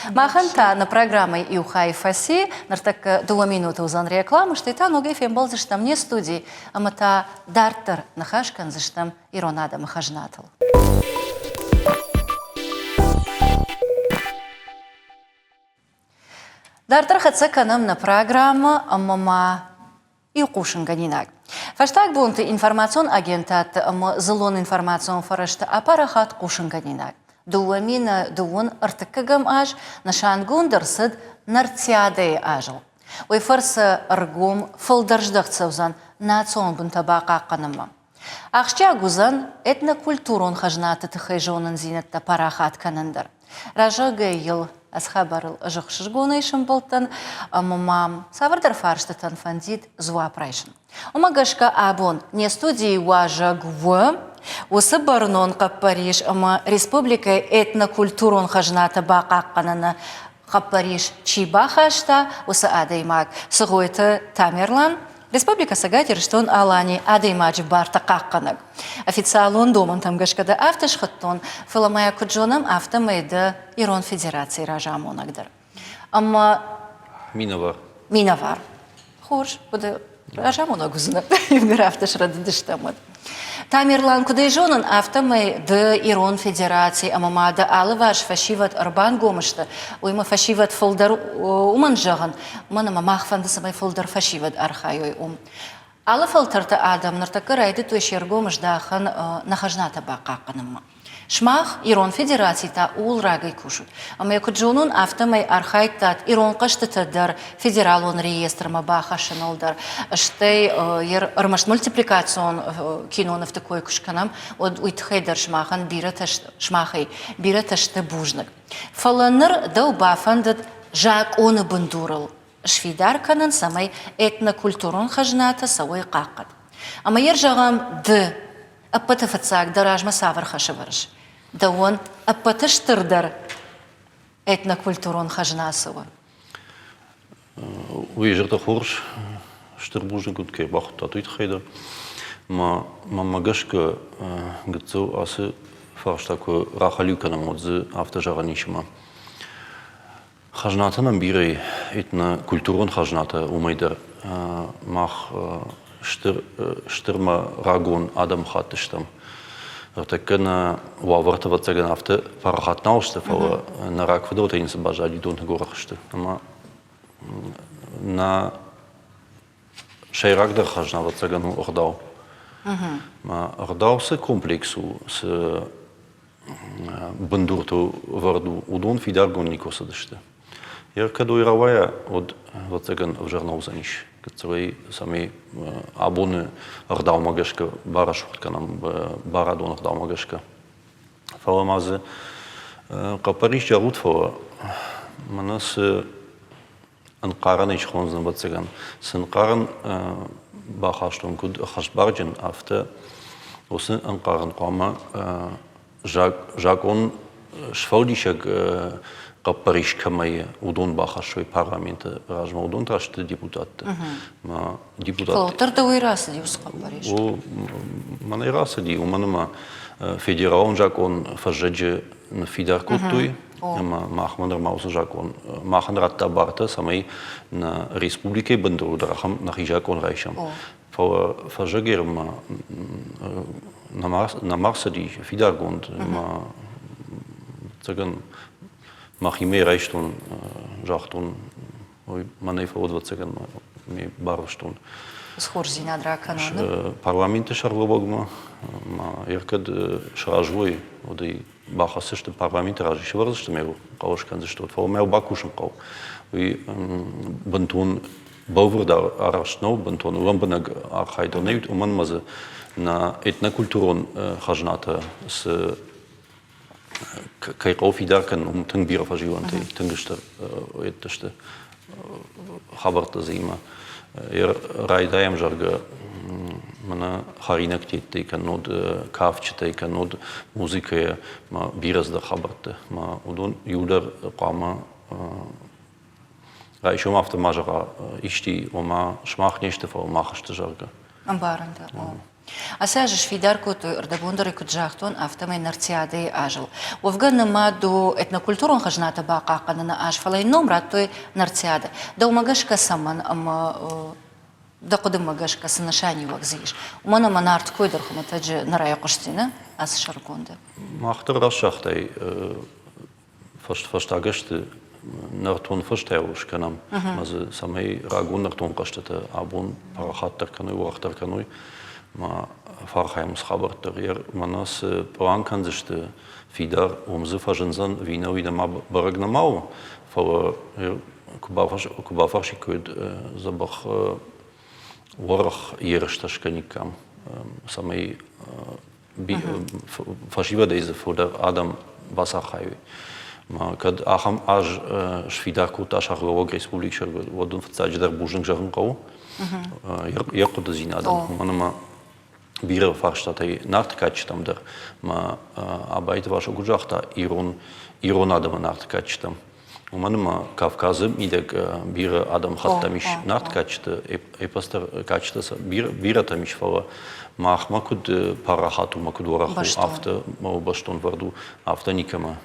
Махӕн та нӕ программӕйы иу хай фӕци. Ныртӕккӕ дыууӕ минуты уыдзӕн рекламӕ, стӕй та ногӕй фембӕлдзыстӕм не студийы ӕмӕ та дарддӕр ныхас кӕндзыстӕм ирон адӕмы хӕзнатыл. Дарддӕр хӕццӕ кӕнӕм нӕ программӕ ӕмӕ ма иу хъусынгӕнинаг. Фӕстаг бонты информацион агентадты ӕмӕ дзыллон информацион фӕрӕзты апарахат хъусынгӕнинаг. 2000 ӕртыккӕгӕм аз нысангонд ӕрцыд Нартиадӕйы азыл. Уый фӕрцы ӕргом фылдӕр здӕхт цӕудзӕн национ бынтӕ бахъахъхъӕнынмӕ. Ахсджиаг уыдзӕн этнокультурон хӕзнаты тыххӕй зонындзинӕдтӕ парахат кӕнын дӕр. Раззагӕй йыл ӕз хабарыл ӕз ӕхсызгонӕй сӕмбӕлдтӕн ӕмӕ мӕм цавӕрдӕр фарстытӕн фӕндид дзуапп райсын. Уымӕ гӕсгӕ абон не студийы уазӕг у уыцы бӕрнон хъӕппӕрис ӕмӕ республикӕйы этнокультурон хӕзнатӕ бахъахъхъӕныны хъӕппӕрис чи бахаста, уыцы адӕймаг Цыгъойты Тамерлан, Республикӕ Цӕгат Ирыстон-Аланийы адӕймаджы бартӕ хъахъхъӕнӕг. Официалон домӕнтӕм гӕсгӕ дӕ афтӕ схуыдтон, фӕлӕ ма йӕ куыд зонӕм, афтӕмӕй дӕ Ирон Федерацийы разамонӕг дӕр. Ӕмӕ Минӕвар. Минӕвар. Хорз, хъуыды разамонӕг уыдзынӕ, иугӕр афтӕ срӕдыдыстӕм, уӕд. Тамерлан, куыд ӕй зонын, афтӕмӕй ды Ирон Федераци ӕмӕ ма дӕ алыварс фӕсивӕд ӕрбангом сты, уыимӕ фӕсивӕд фылдӕр уымӕн зӕгъын, уымӕн ӕмӕ мах фӕнды, цӕмӕй фылдӕр фӕсивӕд архайой уым. Алы фӕлтӕрты адӕм ныртӕккӕ райдыдтой се ргом здахын нӕ хӕзнатӕ бахъахъхъӕнынмӕ. Сымах, Ирон Федераци та ууыл рагӕй кусут. Ӕмӕ йӕ куыд зонон, афтӕмӕй архайдтат ирон хъӕзтытӕ дӕр федералон реестрмӕ бахӕссыныл дӕр, стӕй ӕрмӕст мультипликацион кинонывты кой куы скӕнӕм, уӕд уый тыххӕй дӕр сымахӕн бирӕтӕ сымахӕй бирӕтӕ сты бузныг. Фӕлӕ ныр дӕу бафӕндыд закъоны бындурыл. сфидар кӕнын, цӕмӕй этнокультурон хӕзнатӕ цӕуой хъахъхъӕд. Ӕмӕ йӕ зӕгъӕм, ды ӕппӕты фыццаг дӕ размӕ цавӕр хӕс ӕвӕрыс? Дӕуӕн ӕппӕты стырдӕр этнокультурон хӕзна цы у? Уый зӕрдӕ хорз, стыр бузныг уыд, кӕй бахуыдтат, уый тыххӕй дӕр. Мӕнмӕ гӕсгӕ, гыццыл ацы фарста куы рахӕлиу кӕнӕм, уӕд дзы афтӕ зӕгъӕн ис, ӕмӕ хӕзнатӕ нӕм бирӕ этнокультурон хӕзнатӕ, уымӕй дӕр мах стыр, стырмӕ рагон адӕмыхатт стӕм. Ныртӕккӕ нӕ уавӕртӕ, ӕвӕццӕгӕн, афтӕ парахат нал сты, фӕлӕ нӕ рагфыдӕлтӕй ницы баззади донты сты. Ӕмӕ нӕ сӕйрагдӕр хӕзна, ӕвӕццӕгӕн, у ӕгъдау. Ӕгъдау цы комплекс у, цы бындуртыл ӕвӕрд у, уыдон фидаргонд никуы цыдысты. Йӕ кӕд уый рауайа, уӕд, ӕвӕццӕгӕн, ӕвзӕр нӕ уыдзӕнис. Гыццылӕй, цӕмӕй абоны ӕгъдаумӕ гӕсгӕ барӕсугъд кӕнӕм, барадон ӕгъдаумӕ гӕсгӕ. Фӕлӕ ма дзы хъӕппӕрис зӕгъут, фӕлӕ мӕнӕ цы ӕнкъарӕнӕй схондзӕн, ӕвӕццӕгӕн, цы ӕнкъарӕн бахастон, куыд ӕххӕстбарджын, афтӕ уыцы ӕнкъарӕн хъуамӕ закъон сфӕлдисӕг хъӕппӕрис кӕмӕй уыдон бахӕссой парламенты размӕ, уыдон та сты депутаттӕ. Депутат. Фӕлӕ дӕр уый рацыди уыцы хъӕппӕрис? Мӕнӕй рацыди, уымӕн ӕмӕ федералон закъон фӕззӕджы ныффидар кодтой, ӕмӕ махмӕ нырма уыцы закъон махӕн радта бартӕ, цӕмӕй нӕ республикӕйы бындурыл дӕр ахӕм нӕхи закъон райсӕм. Фӕлӕ фӕззӕгермӕ нӕма рцыди фидаргонд, ӕмӕ ӕвӕццӕгӕн мӕхимӕ райстон, загътон, ой, мӕнӕй фӕуӕд, ӕвӕццӕгӕн, ме барвыстон. Хорздзинад ракӕнон. Парламенты сӕргълӕууӕгмӕ ма кӕд сразы уой, уӕд ӕй бахӕсдзысты парламенты раз сӕвӕрдзысты мӕ хъӕлӕс кӕндзысты, фӕлӕ мӕ бакусын хъӕуы. Уый бынтон бӕлвырд арӕзт нӕу, бынтон лӕмбынӕг архайд нӕ уымӕн ӕмӕ дзы нӕ этнокультурон хӕзнатӕ цы кӕй хъӕуы фидар кӕнын, уым тынг бирӕ фӕзилӕнтӕ тынг стыр сты хабӕрттӕ дзы имӕ. Райдайӕм, зӕгъгӕ, мӕнӕ хӕринӕгтӕй кӕннод кафджытӕй, кӕннод музыкӕйӕ ма бирӕ цыдӕр хабӕрттӕ. Ма уыдон иу дӕр хъуамӕ райсом афтӕ ма зӕгъа исти, ома сымах не сты, фӕлӕ мах сты, зӕгъгӕ. Ӕмбарын дӕ. Ацы аз сфидар кодтой, ӕрдӕбон дӕр куыд загътон, афтӕмӕй Нартиадӕйы азыл. Уӕвгӕ нымад у этнокультурон хӕзнатӕ бахъахъхъӕныны аз, фӕлӕ йын ном радтой Нартиадӕ. Дӕумӕ гӕсгӕ цӕмӕн ӕмӕ дӕ хъуыдымӕ гӕсгӕ цы нысаниуӕг дзы ис? Уымӕн ӕмӕ Нарты кой дӕр хуымӕтӕджы нӕ райхъуысти, нӕ, ацы сӕргонды. Мах дӕр раст загътай, фӕстаг ӕзты нӕртон фӕзтӕ скӕнӕм, ӕмӕ дзы цӕмӕй рагон нӕртон хъӕзтытӕ абон парахатдӕр кӕной, уӕрӕхдӕр кӕной, ма фӕархайӕм уыцы хабӕртты. Мӕнӕ цы пълан кӕндзысты фидар, уым дзы фӕзындзӕн ӕви нӕ, уый нӕма бӕрӕг нӕма у, фӕлӕ куы бафӕрсиккой дзӕбӕх уӕрӕх ерыстӕ скӕниккам, цӕмӕй фӕсивӕдӕй дзы фылдӕр адӕм бацархайой. Кӕд ахӕм аз сфидар кодта сӕргълӕууӕг республикӕйы уӕд ын фыццаджыдӕр бузныг зӕгъын хъӕуы йӕ хъуыдыдзинадӕн, уымӕн ӕмӕ бирӕ фарстатӕй Нарты кадджытӕм дӕр ма Абайты Васо куыд загъта, ирон, ирон адӕмы Нарты кадджытӕм. Уымӕн ӕмӕ Кавказы мидӕг бирӕ адӕмыхаттӕм ис нарт кадджыты, эпостӕ кадджытӕ бирӕтӕм ис, фӕлӕ махмӕ куыд парахат у, мӕ куыд уӕрӕх у, афтӕ бӕстон вӕрд у, афтӕ никӕмӕ.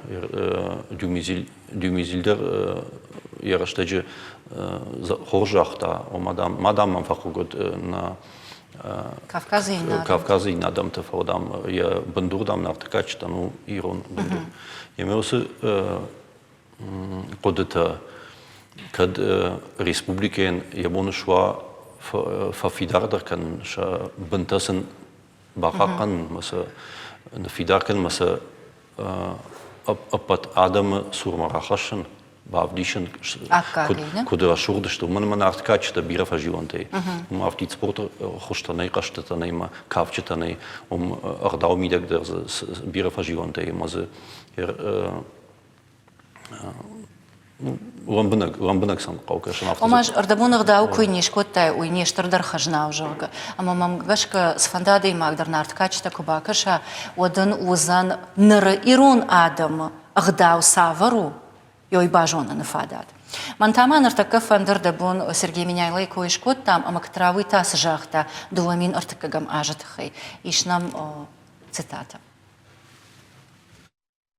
Дюмезиль, Дюмезиль дӕр йӕ рӕстӕджы хорз загъта, ома, дам, ма дам мӕм фӕхъыг уыд нӕ Кавказы иннӕ адӕмты, фӕлӕ дам, йӕ бындур дам нарты кадджытӕн у ирон бындур. Емӕ уыцы хъуыдытӕ, кӕд республикӕйӕн йӕ бон суа фӕфидардӕр кӕнын, сӕ бынтӕ сын бахъахъхъӕнынмӕ сӕ ныффидар кӕнынмӕ сӕ ӕппӕт адӕмы цурмӕ рахӕссын, бавдисын, куыд рӕсугъд сты, уымӕн ӕмӕ нарты кадджытӕ бирӕ фӕзилӕнтӕй. Уым афтид спорты хуызтӕ нӕй, хъӕзтытӕ нӕй ӕмӕ кафджытӕ нӕй, уым ӕгъдау мидӕг дӕр дзы бирӕ фӕзилӕнтӕй ӕмӕ дзы. Лӕмбынӕг, лӕмбынӕг сӕм хъӕуы кӕсын афтӕ. Ома, ӕрдӕбон ӕгъдау куы не скодтай, уый не стырдӕр хӕзна у, зӕгъгӕ. Ӕмӕ мӕм гӕсгӕ, цыфӕнды адӕймаг дӕр Нарты кадджытӕ куы бакӕса, уӕд ын уыдзӕн ныры ирон адӕмы ӕгъдау цавӕр у, ой базоныны фадат. Мӕн та ма ныртӕккӕ фӕнды ӕрдӕбон Сергей Меняйлойы кой скодтам, ӕмӕ Ктрауый та цы загъта 2003 азы тыххӕй. Ис нӕм цитатӕ.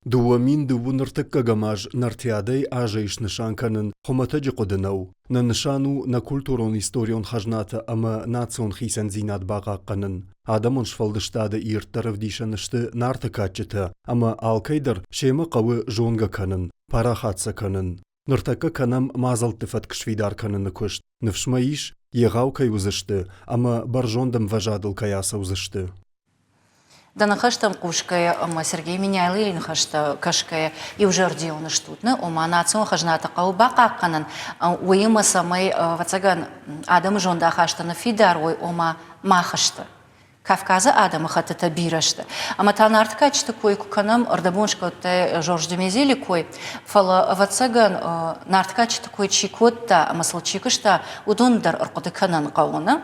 2002 ныртыккӕгӕм аз Нартиадӕй азӕй снысан кӕнын хуымӕтӕджы хъуыды нӕу. Нӕ нысан у нӕ культурон-историон хӕзнатӕ ӕмӕ национ хицӕндзинад бахъахъхъӕнын. Адӕмон сфӕлдыстады ирддӕр ӕвдисӕн сты Нарты кадджытӕ ӕмӕ алкӕй дӕр семӕ хъӕуы зонгӕ кӕнын, парахат сӕ кӕнын. Ныртӕккӕ кӕнӕм мадзӕлтты фӕтк сфидар кӕныны куыст. Ныфс мӕ ис, егъау кӕй уыдзысты ӕмӕ бӕрзонд ӕмвӕзадыл кӕй ацӕудзысты. Дӕ ныхӕстӕм хъусгӕйӕ ӕмӕ Сергей Меняйлойы ныхӕстӕ кӕсгӕйӕ иузӕрдион стут, нӕ? Ома национ хӕзнатӕ хъӕуы бахъахъхъӕнын, уыимӕ цӕмӕй, ӕвӕццӕгӕн, адӕмы зондахасты ныффидар уой, ома мах сты. Кавказы адӕмыхӕттытӕ бирӕ сты. Ӕмӕ та Нарты кадджыты кой куы кӕнӕм, ӕрдӕбон скодтай Жорж Демезели кой, фӕлӕ, ӕвӕццӕгӕн, Нарты кадджыты кой чи кодта ӕмӕ сыл чи куыста, уыдон дӕр ӕрхъуыды кӕнын хъӕуы, нӕ?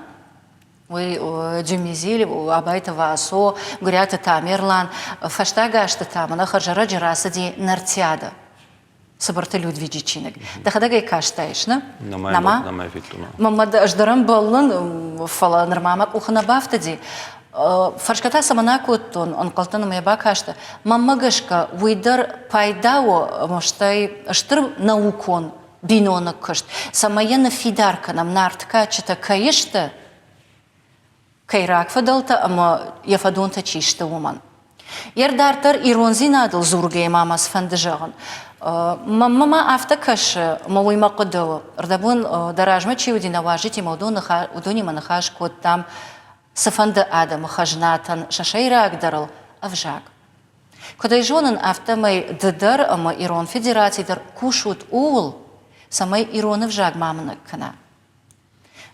Уый Дюмезиль, Абайты Васо, Гуыриаты Тамерлан. Фӕстаг азты та мӕнӕ хӕрзӕрӕджы рацыди Нартиада. Цыбырты Людвиджы чиныг. Дӕхӕдӕг ӕй кастаис, нӕ? Нӕма? Нӕма федтон. Мӕнмӕ ӕз дӕр ӕмбӕллын, фӕлӕ нырма мӕ къухы нӕ бафтыди. Фӕрсгӕ та цӕмӕн акодтон, ӕнхъӕлдтӕн ӕмӕ йӕ бакастӕ. Мӕнмӕ гӕсгӕ, уый дӕр пайда у, стӕй стыр наукон биноныг куыст, цӕмӕй йӕ ныффидар кӕнӕм, Нарты кадджытӕ кӕй сты, кӕй рагфыдӕлтӕ ӕмӕ йӕ фӕдонтӕ чи сты, уымӕн. Йе рдарддӕр ирондзинадыл дзургӕйӕ ма мӕ цыфӕнды зӕгъын. Мӕнмӕ ма афтӕ кӕсы, ӕмӕ уый мӕ хъуыды у. Ӕрдӕбон дӕ размӕ чи уыди нӕ уазджытимӕ, уыдонимӕ ныхас кодтам цыфӕнды адӕмы хӕзнатӕн сӕ сӕйрагдӕрыл ӕвзаг. Куыд ӕй зонын, афтӕмӕй ды дӕр ӕмӕ Ирон Федераци дӕр кусут ууыл, цӕмӕй ирон ӕвзаг ма мынӕг кӕна.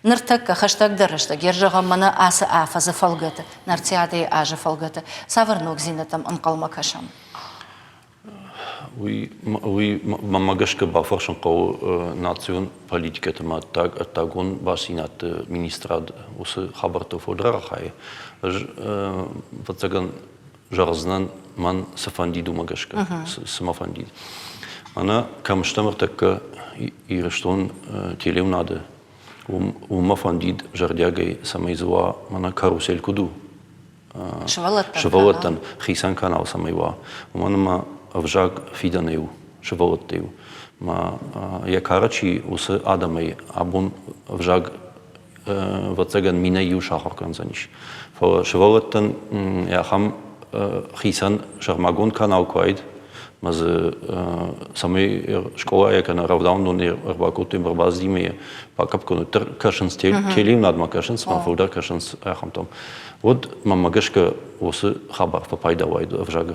Ныртӕккӕ, хӕстӕгдӕр рӕстӕг, йе зӕгъӕм, мӕнӕ ацы афӕдзы фӕлгӕты, Нартиадӕйы азы фӕлгӕты, цавӕр ногдзинӕдтӕм ӕнхъӕлмӕ кӕсӕм? Уый, уый мӕнмӕ гӕсгӕ бафӕрсын хъӕуы национ политикӕты ӕмӕ ӕддагон бастдзинӕдты министрад уыцы хабӕрттыл фылдӕр архайы. Ӕз, ӕвӕццӕгӕн, зӕгъдзынӕн, мӕн цы фӕндид, уымӕ гӕсгӕ, цы мӕ фӕндид. Мӕнӕ кӕм стӕм ӕртӕккӕ Ирыстон телеуынады, уым, уым мӕ фӕндид зӕрдиагӕй, цӕмӕй дзы уа, мӕнӕ карусель куыд у, сывӕллӕттӕн хицӕн канал цӕмӕй уа, уымӕн ӕмӕ ӕвзаг фидӕнӕй у, сывӕллӕттӕй у. Мӕ йӕ кары чи уыцы адӕмӕй абон ӕвзаг ӕвӕццӕгӕн минӕй иу сахуыр кӕндзӕнис. Фӕлӕ сывӕллӕттӕн ахӕм хицӕн сӕрмагонд канал куы уаид, ӕмӕ дзы цӕмӕй скъолайӕ кӕнӕ рӕвдауӕндоны ӕрбакодтой ӕрбацыдимӕ бакӕпп кӕнут, дӕр кӕсынц, телеуынадмӕ кӕсынц, ӕмӕ фылдӕр кӕсынц ахӕмтӕм. Уӕд мӕнмӕ гӕсгӕ уыцы хабар фӕпайда уаид ӕвзагы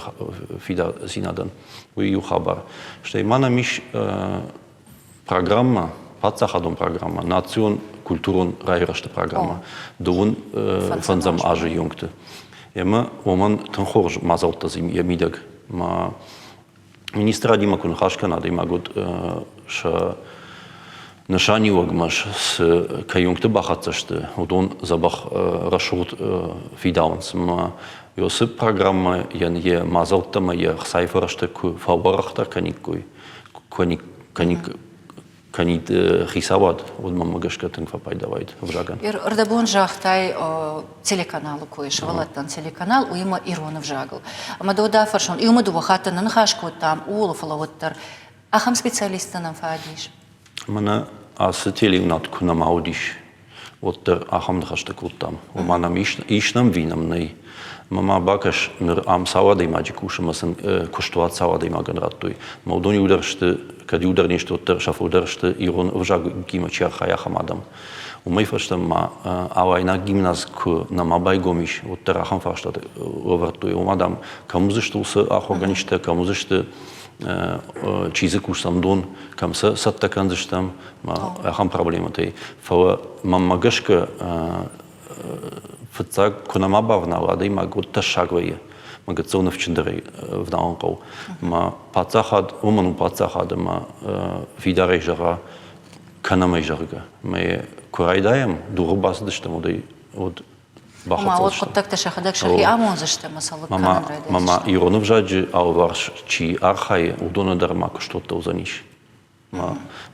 фидардзинадӕн. Уый иу хабар. Стӕй ма нӕм ис программӕ, паддзахадон программӕ, национ культурон райрӕзты программӕ дыууын фӕндзӕм азы йонгты. Ӕмӕ уымӕн тынг хорз мадзӕлттӕ дзы йӕ мидӕг. Ма министрадимӕ куы ныхас кӕна адӕймаг, уӕд сӕ нысаниуӕгмӕ цы кӕйонгты бахӕццӕ сты, уыдон дзӕбӕх рӕсугъд фидауынц. Ӕмӕ уыцы программӕйӕн йӕ мадзӕлттӕ ӕмӕ йӕ хцайы фӕрӕзтӕ куы фӕуӕрӕхдӕр кӕниккой, кӕнид хицауад, уӕд мӕнмӕ гӕсгӕ тынг фӕпайда уаид ӕвзагӕн. Ӕрдӕбон загътай телеканалы кой, сывӕллӕттӕн телеканал, уыимӕ ирон ӕвзагыл. Ӕмӕ дӕу дӕ фӕрсон, иумӕ дыууӕ хатты нӕ ныхас кодтам, ууыл, фӕлӕ уӕддӕр ахӕм специалисттӕ нӕм фаг ис? Мӕнӕ ацы телеуынад куы нӕма уыдис, уӕддӕр ахӕм ныхӕстӕ кодтам. Ома нӕм ис, ис нӕм ви нӕм нӕй. Ӕмӕ ма бакӕс, ныр ам цал адӕймаджы кусы ӕмӕ сын куыстуат цал адӕймагӕн радтой. Ӕмӕ уыдон иудӕр сты, кӕд иудӕр не сты, уӕддӕр сӕ фылдӕр сты ирон ӕвзагимӕ чи архайы, ахӕм адӕм. Уымӕй фӕстӕмӕ ма алайнаг гимназ куы нӕма байгом ис, уӕддӕр ахӕм фарстатӕ лӕвӕрдтой. Ома, дам, кӕм уыдзысты уыцы ахуыргӕнджытӕ, кӕм уыдзысты чи дзы кусдзӕн дон, кӕм сӕ цӕттӕ кӕндзыстӕм, ахӕм проблемӕтӕй. Фӕлӕ мӕнмӕ гӕсгӕ фыццаг куы нӕма бавнала адӕймаг, уӕд тӕссаг вӕййы. Мӕ гыццыл ныфсджындӕрӕй ӕвналын хъӕуы. Мӕ паддзахад уымӕн у паддзахад ӕмӕ фидарӕй зӕгъа, кӕнӕм ӕй, зӕгъгӕ. Мӕ куы райдайӕм, дугъы бацыдыстӕм, уӕд ӕй уӕд Ома, уӕд хъуыддӕгтӕ сӕхӕдӕг сӕхи амондзысты ӕмӕ сӕ лыг кӕнын райдайдзысты. Мӕ ирон ӕвзаджы алыварс чи архайы, уыдоны дӕр ма куыстуӕттӕ уыдзӕнис.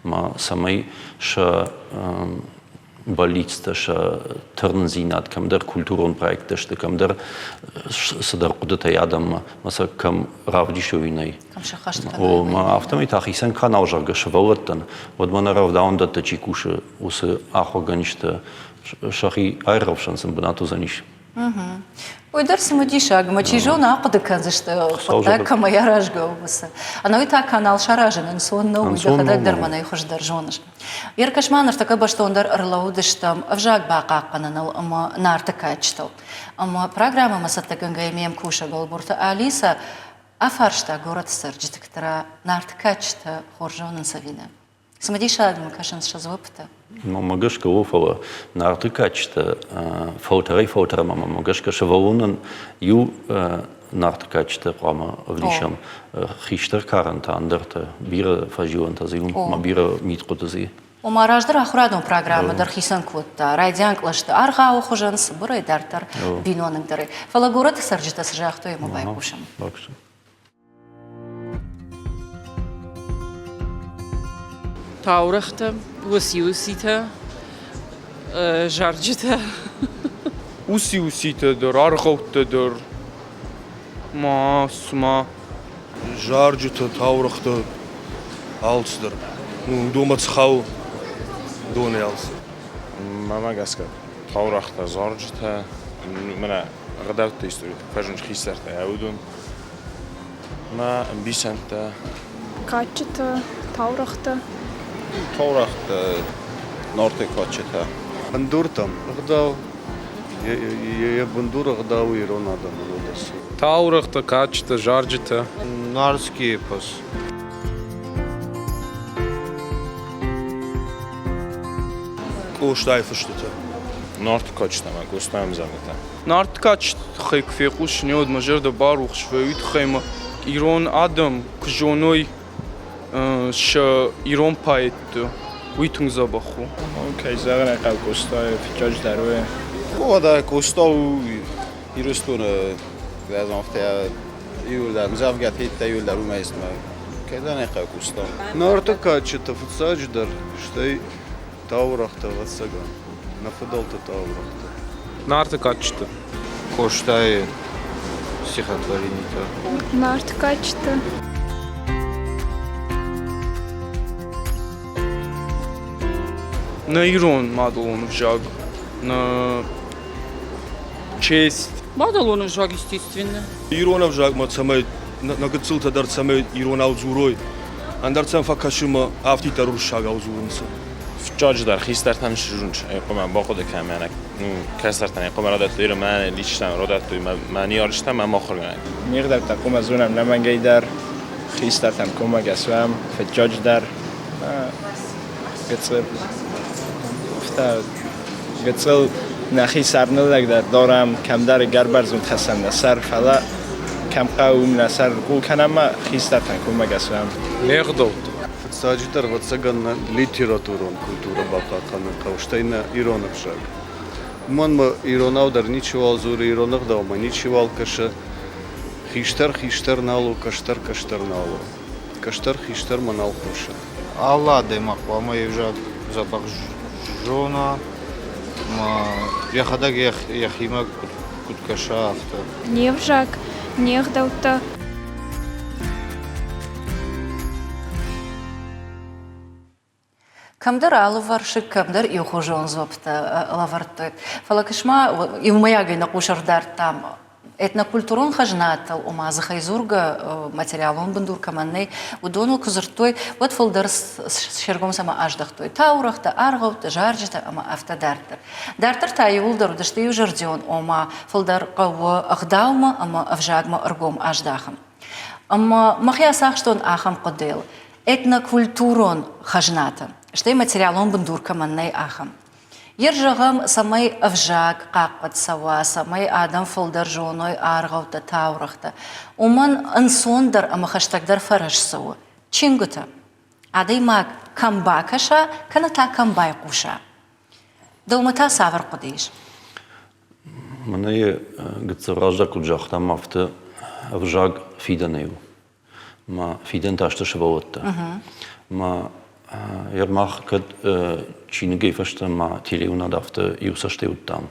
Ма цӕмӕй сӕ бӕллицтӕ, сӕ тырнындзинад кӕмдӕр культурон проекттӕ сты, кӕмдӕр цыдӕр хъуыдытӕй адӕммӕ, ма сӕ кӕм равдисой, нӕй. Кӕм сӕххӕст кӕной. О, афтӕмӕй та хицӕн канал, зӕгъгӕ, сывӕллӕттӕн, уӕд мӕнӕ рӕвдауӕндӕтты чи кусы, уыцы ахуыргӕнджытӕ сӕхи аиргъӕвсӕн сын бынат уыдзӕнис. Уый дӕр цымыдисаг ӕмӕ чи зоны ахъуыды кӕндзысты, хъуыддаг кӕмӕй аразгӕ у, уыцы. Ӕнӕуый та канал саразын ӕнцон нӕу, уый дӕхӕдӕг дӕр мӕнӕй хуыздӕр зоныс. Еркӕс-ма ныртӕккӕ бӕстондӕр ӕрлӕууыдыстӕм ӕвзаг бахъахъхъӕныныл ӕмӕ Нарты кадджытыл. Ӕмӕ программӕмӕ цӕттӕгӕнгӕйӕ ме мкусӕг Ӕлборты Алиса афарста горӕты цӕрджыты, Нарты кадджытӕ хорз зонынц ӕви нӕ. Цымыдисаг мын кӕсынц сӕ дзуӕпптӕ. Мӕнмӕ гӕсгӕ у, фӕлӕ Нарты кадджытӕ фӕлтӕрӕй-фӕлтӕрмӕ мӕнмӕ гӕсгӕ сывӕллонӕн иу Нарты кадджытӕ хъуамӕ ӕвдисӕм. Хистӕр карӕн та ӕндӕртӕ, бирӕ фӕзилӕнтӕ дзы ӕмӕ бирӕ мидхъуыды дзы. Ома раздӕр ахуырадон программӕ дӕр хицӕн кодта райдиан кълӕсты аргъауы хуызӕн, цыбырӕй дарддӕр биноныгдӕрӕй. Фӕлӕ горӕты цӕрджытӕ цы загътой, ӕмӕ байхъусӕм. Таурӕгътӕ, уыци-уыцитӕ, зарджытӕ. Уыци-уыцитӕ дӕр, аргъӕуттӕ дӕр. Ма, цыма. Зарджытӕ, таурӕгътӕ, алцыдӕр. Ну, уыдонмӕ цы хауы, уыдонӕй алцы. Мӕнмӕ гӕсгӕ, таурӕгътӕ, зарджытӕ, мӕнӕ ӕгъдӕутты историтӕ фӕзынч хистӕртӕ, уыдон Мӕ ӕмбисӕндтӕ. Кадджытӕ, таурӕгътӕ. Таурӕгътӕ, Нарты кадджытӕ. Бындуртӕм ӕгъдау, йӕ бындур ӕгъдау ирон адӕмӕн уыдис. Таурӕгътӕ, кадджытӕ, зарджытӕ. Нартский эпос. Къостайы фыстытӕ. Нарты кадджытӕ ӕмӕ Къостайы ӕмдзӕвгӕтӕ. Нарты кадджыты тыххӕй куы фехъусын, уӕд мӕ зӕрдӕ барухс вӕййы, уый тыххӕй ӕмӕ ирон адӕм куы зоной сӕ ирон поэтты, уый тынг дзӕбӕх у. Кӕй зӕгъын ӕй хъӕуы, Къостайы фыццаджыдӕр у. Уӕдӕ Къоста у Ирыстоны афтӕ иуылдӕр ӕмдзӕвгӕтӕ иуылдӕр уымӕй Кӕй зӕгъын ӕй хъӕуы, Къоста. Нарты кадджытӕ фыццаджыдӕр, стӕй таурӕгътӕ, ӕвӕццӕгӕн, нӕ фыдӕлты таурӕгътӕ. Нарты кадджыты. Къостайы стихотворенитӕ. Нарты кадджыты. Нӕ ирон мадӕлон ӕвзаг, нӕ честь. Мадӕлон ӕвзаг, естественно. Ирон ӕвзагмӕ цӕмӕй нӕ гыццылтӕ дӕр цӕмӕй иронау дзурой, ӕндӕр сӕм фӕкӕсы мӕ афтиддӕр уырыссагау дзурынц. Фыццаджыдӕр хистӕртӕн сзунч хъуамӕ бахъуыды кӕнӕм, ну, кӕстӕртӕн хъуамӕ радӕттой мӕ личтӕн радӕттой мӕ ныййарджытӕ мӕ ахуыргӕнӕг. Ме гъдӕуттӕ хъуамӕ зонӕм нӕмӕнгӕй дӕр, хистӕртӕм коммӕгӕс уӕм, фыццаджыдӕр гыццыл афтӕ гыццыл нӕхи сӕрныллӕгдӕр дарӕм, кӕмдӕр ӕгӕр бӕрзонд хӕссӕм нӕ сӕр, фӕлӕ кӕм хъӕуы, уым нӕ сӕр къул кӕнӕм ӕмӕ хистӕртӕн коммӕгӕс уӕм. Ме гъдӕуттӕ. Фыццаджыдӕр, ӕвӕццӕгӕн, нӕ литературон культурӕ бахъахъхъӕнын хъӕуы, стӕй нӕ ирон ӕвзаг. Уымӕн ӕмӕ иронау дӕр ничиуал дзуры, ирон ӕгъдаумӕ ничиуал кӕсы. Хистӕр хистӕр нал у, кӕстӕр кӕстӕр нал у. Кӕстӕр хистӕрмӕ нал хъусы. Алы адӕймаг хъуамӕ йе взаг дзӕбӕх зона ӕмӕ йӕхӕдӕг йӕхимӕ куыд кӕса, афтӕ. Не взаг, не гъдӕуттӕ. Кӕмдӕр алывӕрсыг, кӕмдӕр иухуызон дзуӕпптӕ лӕвӕрдтой. Фӕлӕ кӕс-ма, иумӕйагӕй нӕ хъус ӕрдардтам этнокультурон хӕзнатыл, ома дзыхӕйдзургӕ материалон бындур кӕмӕн нӕй, уыдоныл куы дзырдтой, уӕд фылдӕр се ргом цӕмӕ аздӕхтой таурӕгътӕ, аргъӕуттӕ, зарджытӕ ӕмӕ афтӕ дарддӕр. Дарддӕр та иууылдӕр уыдысты иузӕрдион, ома фылдӕр хъӕуы ӕгъдаумӕ ӕмӕ ӕвзагмӕ ӕргом аздахын. Ӕмӕ мӕхи ацахстон ахӕм хъуыдыйыл этнокультурон хӕзнатӕ, стӕй материалон бындур кӕмӕн нӕй, ахӕм. Ер зӕгъӕм, цӕмӕй ӕвзаг хъахъхъӕд цӕуа, цӕмӕй адӕм фылдӕр зоной аргъӕуттӕ, таурӕгътӕ, уымӕн ӕнцондӕр ӕмӕ хӕстӕгдӕр фӕрӕз цы у? Чингуытӕ. Адӕймаг кӕм бакӕса, кӕнӕ та кӕм байхъуса. Дӕумӕ та цавӕр хъуыды ис? Мӕнӕ йӕ гыццыл раздӕр куыд загътам, афтӕ ӕвзаг фидӕнӕй у. Мӕ фидӕн та сты сывӕллӕттӕ. Мӕ мах кӕд чиныгӕй фӕстӕмӕ телеуынад афтӕ иу цӕстӕй уыдтам,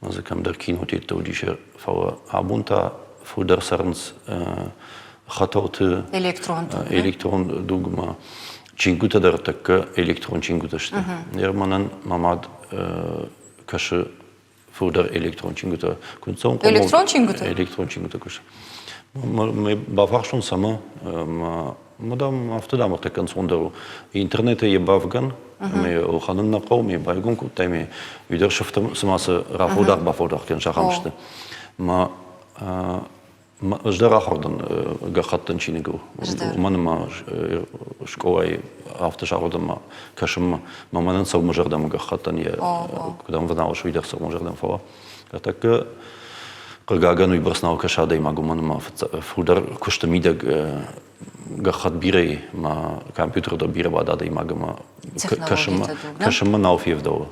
мӕ дзы кӕмдӕр кинотеттӕ уыдис, фӕлӕ абон та фылдӕр цӕрынц хӕтӕлты электрон дугмӕ. Чингуытӕ дӕр тӕккӕ электрон чингуытӕ сты. Ныр мӕнӕн мӕ мад кӕсы фылдӕр электрон чингуытӕ. Куы ныццӕуын Электрон чингуытӕ? Электрон чингуытӕ кусы. Бафарстон цӕмӕ, мӕ дам, афтӕ дам ӕртӕккӕ ӕнцондӕр у. Интернетӕй йӕ бавгӕн, ӕмӕ йӕ ӕлхӕнын нӕ хъӕуы, ме байгом кодтай, ме уый дӕр сыфтӕ цыма цы рафӕлдах-бафӕлдах кӕныс, ахӕм сты. Мӕ Ӕз дӕр ахуыр дӕн гӕххӕттын чиныгыл. Уымӕн ӕмӕ скъолайы афтӕ сахуыр дӕн кӕсынмӕ. Мӕ мӕнӕн цӕуы мӕ зӕрдӕмӕ гӕххӕттӕн йӕ куыд ӕмвӕнал уый дӕр цӕуы мӕ зӕрдӕмӕ, фӕлӕ ныртӕккӕ хъыгагӕн уыйбӕрц нал кӕсы адӕймаг, уымӕн ӕмӕ фылдӕр куысты мидӕг гӕххӕтт бирӕ и, мӕ компьютер дӕр бирӕ бады адӕймаг ӕмӕ кӕсынмӕ нал февдӕлы.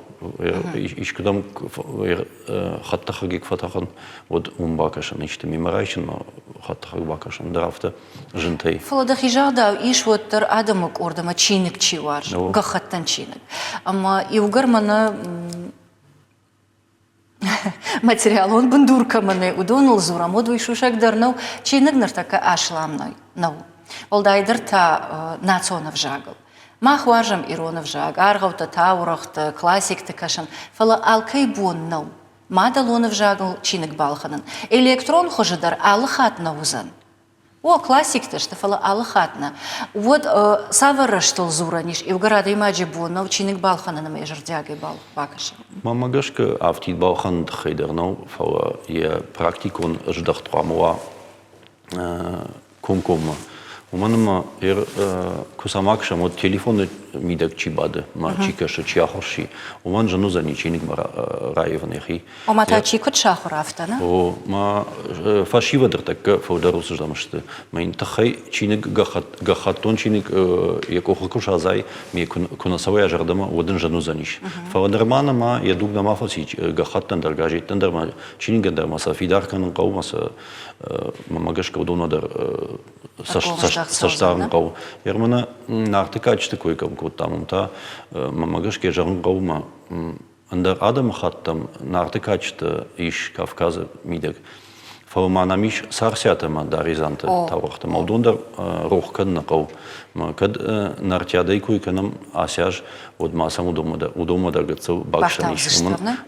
Искуыдӕм хӕдтӕхӕгӕй куы фӕтӕхын, уӕд уым бакӕсын исты мемӕ райсын, хӕдтӕхӕг бакӕсын дӕр афтӕ зынтӕй. Фӕлӕ дӕхи загъдау, ис уӕддӕр адӕмы къорд ӕмӕ чиныг чи уарзы, гӕххӕттӕн чиныг. Ӕмӕ иугӕр мӕнӕ материалон бындур кӕмӕн нӕй, уыдоныл дзурӕм, уӕд уый сусӕг дӕр нӕу, чиныг ныртӕккӕ аслам нӕу. Уӕлдайдӕр та национ ӕвзагыл. Мах уарзӕм ирон ӕвзаг, аргъӕуттӕ, таурӕгътӕ, классикты кӕсын, фӕлӕ алкӕй бон нӕу мадӕлон ӕвзагыл чиныг балхӕнын. Электрон хуызы дӕр алы хатт нӕ уыдзӕн. О, классиктӕ сты, фӕлӕ алы хатт нӕ. Уӕд цавӕр рӕзтыл дзурӕн ис, иугӕр адӕймаджы бон нӕу чиныг балхӕнын ӕмӕ йӕ зӕрдиагӕй бакӕсын? Мӕнмӕ гӕсгӕ, афтид балхӕныны тыххӕй дӕр нӕу, фӕлӕ йӕ практикон здӕхт хъуамӕ уа комкоммӕ. Уымӕн ӕмӕ куы сӕм акӕсӕм, уӕд телефоны мидӕг чи бады, ма чи кӕсы, чи ахуырси, уымӕн зын уыдзӕни чиныгмӕ раивын йӕхи. Ома та чи куыд сахуыр, афтӕ, нӕ? О, ма фӕсивӕд ӕртӕккӕ фылдӕр уыцырдӕм сты. Мӕ йын тыххӕй чиныг, гӕххӕттон чиныг йӕ къухы куы садзай, ме куы нӕ цӕуа йӕ зӕрдӕмӕ, уӕд ын зын уыдзӕнис. Фӕлӕ нырма нӕма, йӕ дуг нӕма фӕци гӕххӕттӕн дӕр, газеттӕн дӕр ма, чиныгӕн дӕр ма сӕ фидар кӕнын хъӕуы, ма сӕ мӕ гӕсгӕ уыдонмӕ дӕр цӕстдарын хъӕуы. Ермӕнӕ Нарты кадджыты кой кӕм кодтам, уым та мӕ гӕсгӕ зӕгъын хъӕуы ма ӕндӕр адӕмыхаттӕм Нарты кадджытӕ ис Кавказы мидӕг. Фӕлӕ ма нӕм ис Царциатӕ ӕмӕ Даредзанты таурӕгътӕ. Ӕмӕ уыдон дӕр рох кӕнын нӕ хъӕуы. Кӕд Нартиадӕй кой кӕнӕм ацы аз, уӕд ма сӕм уыдонмӕ дӕр гыццыл бакӕсӕн ис.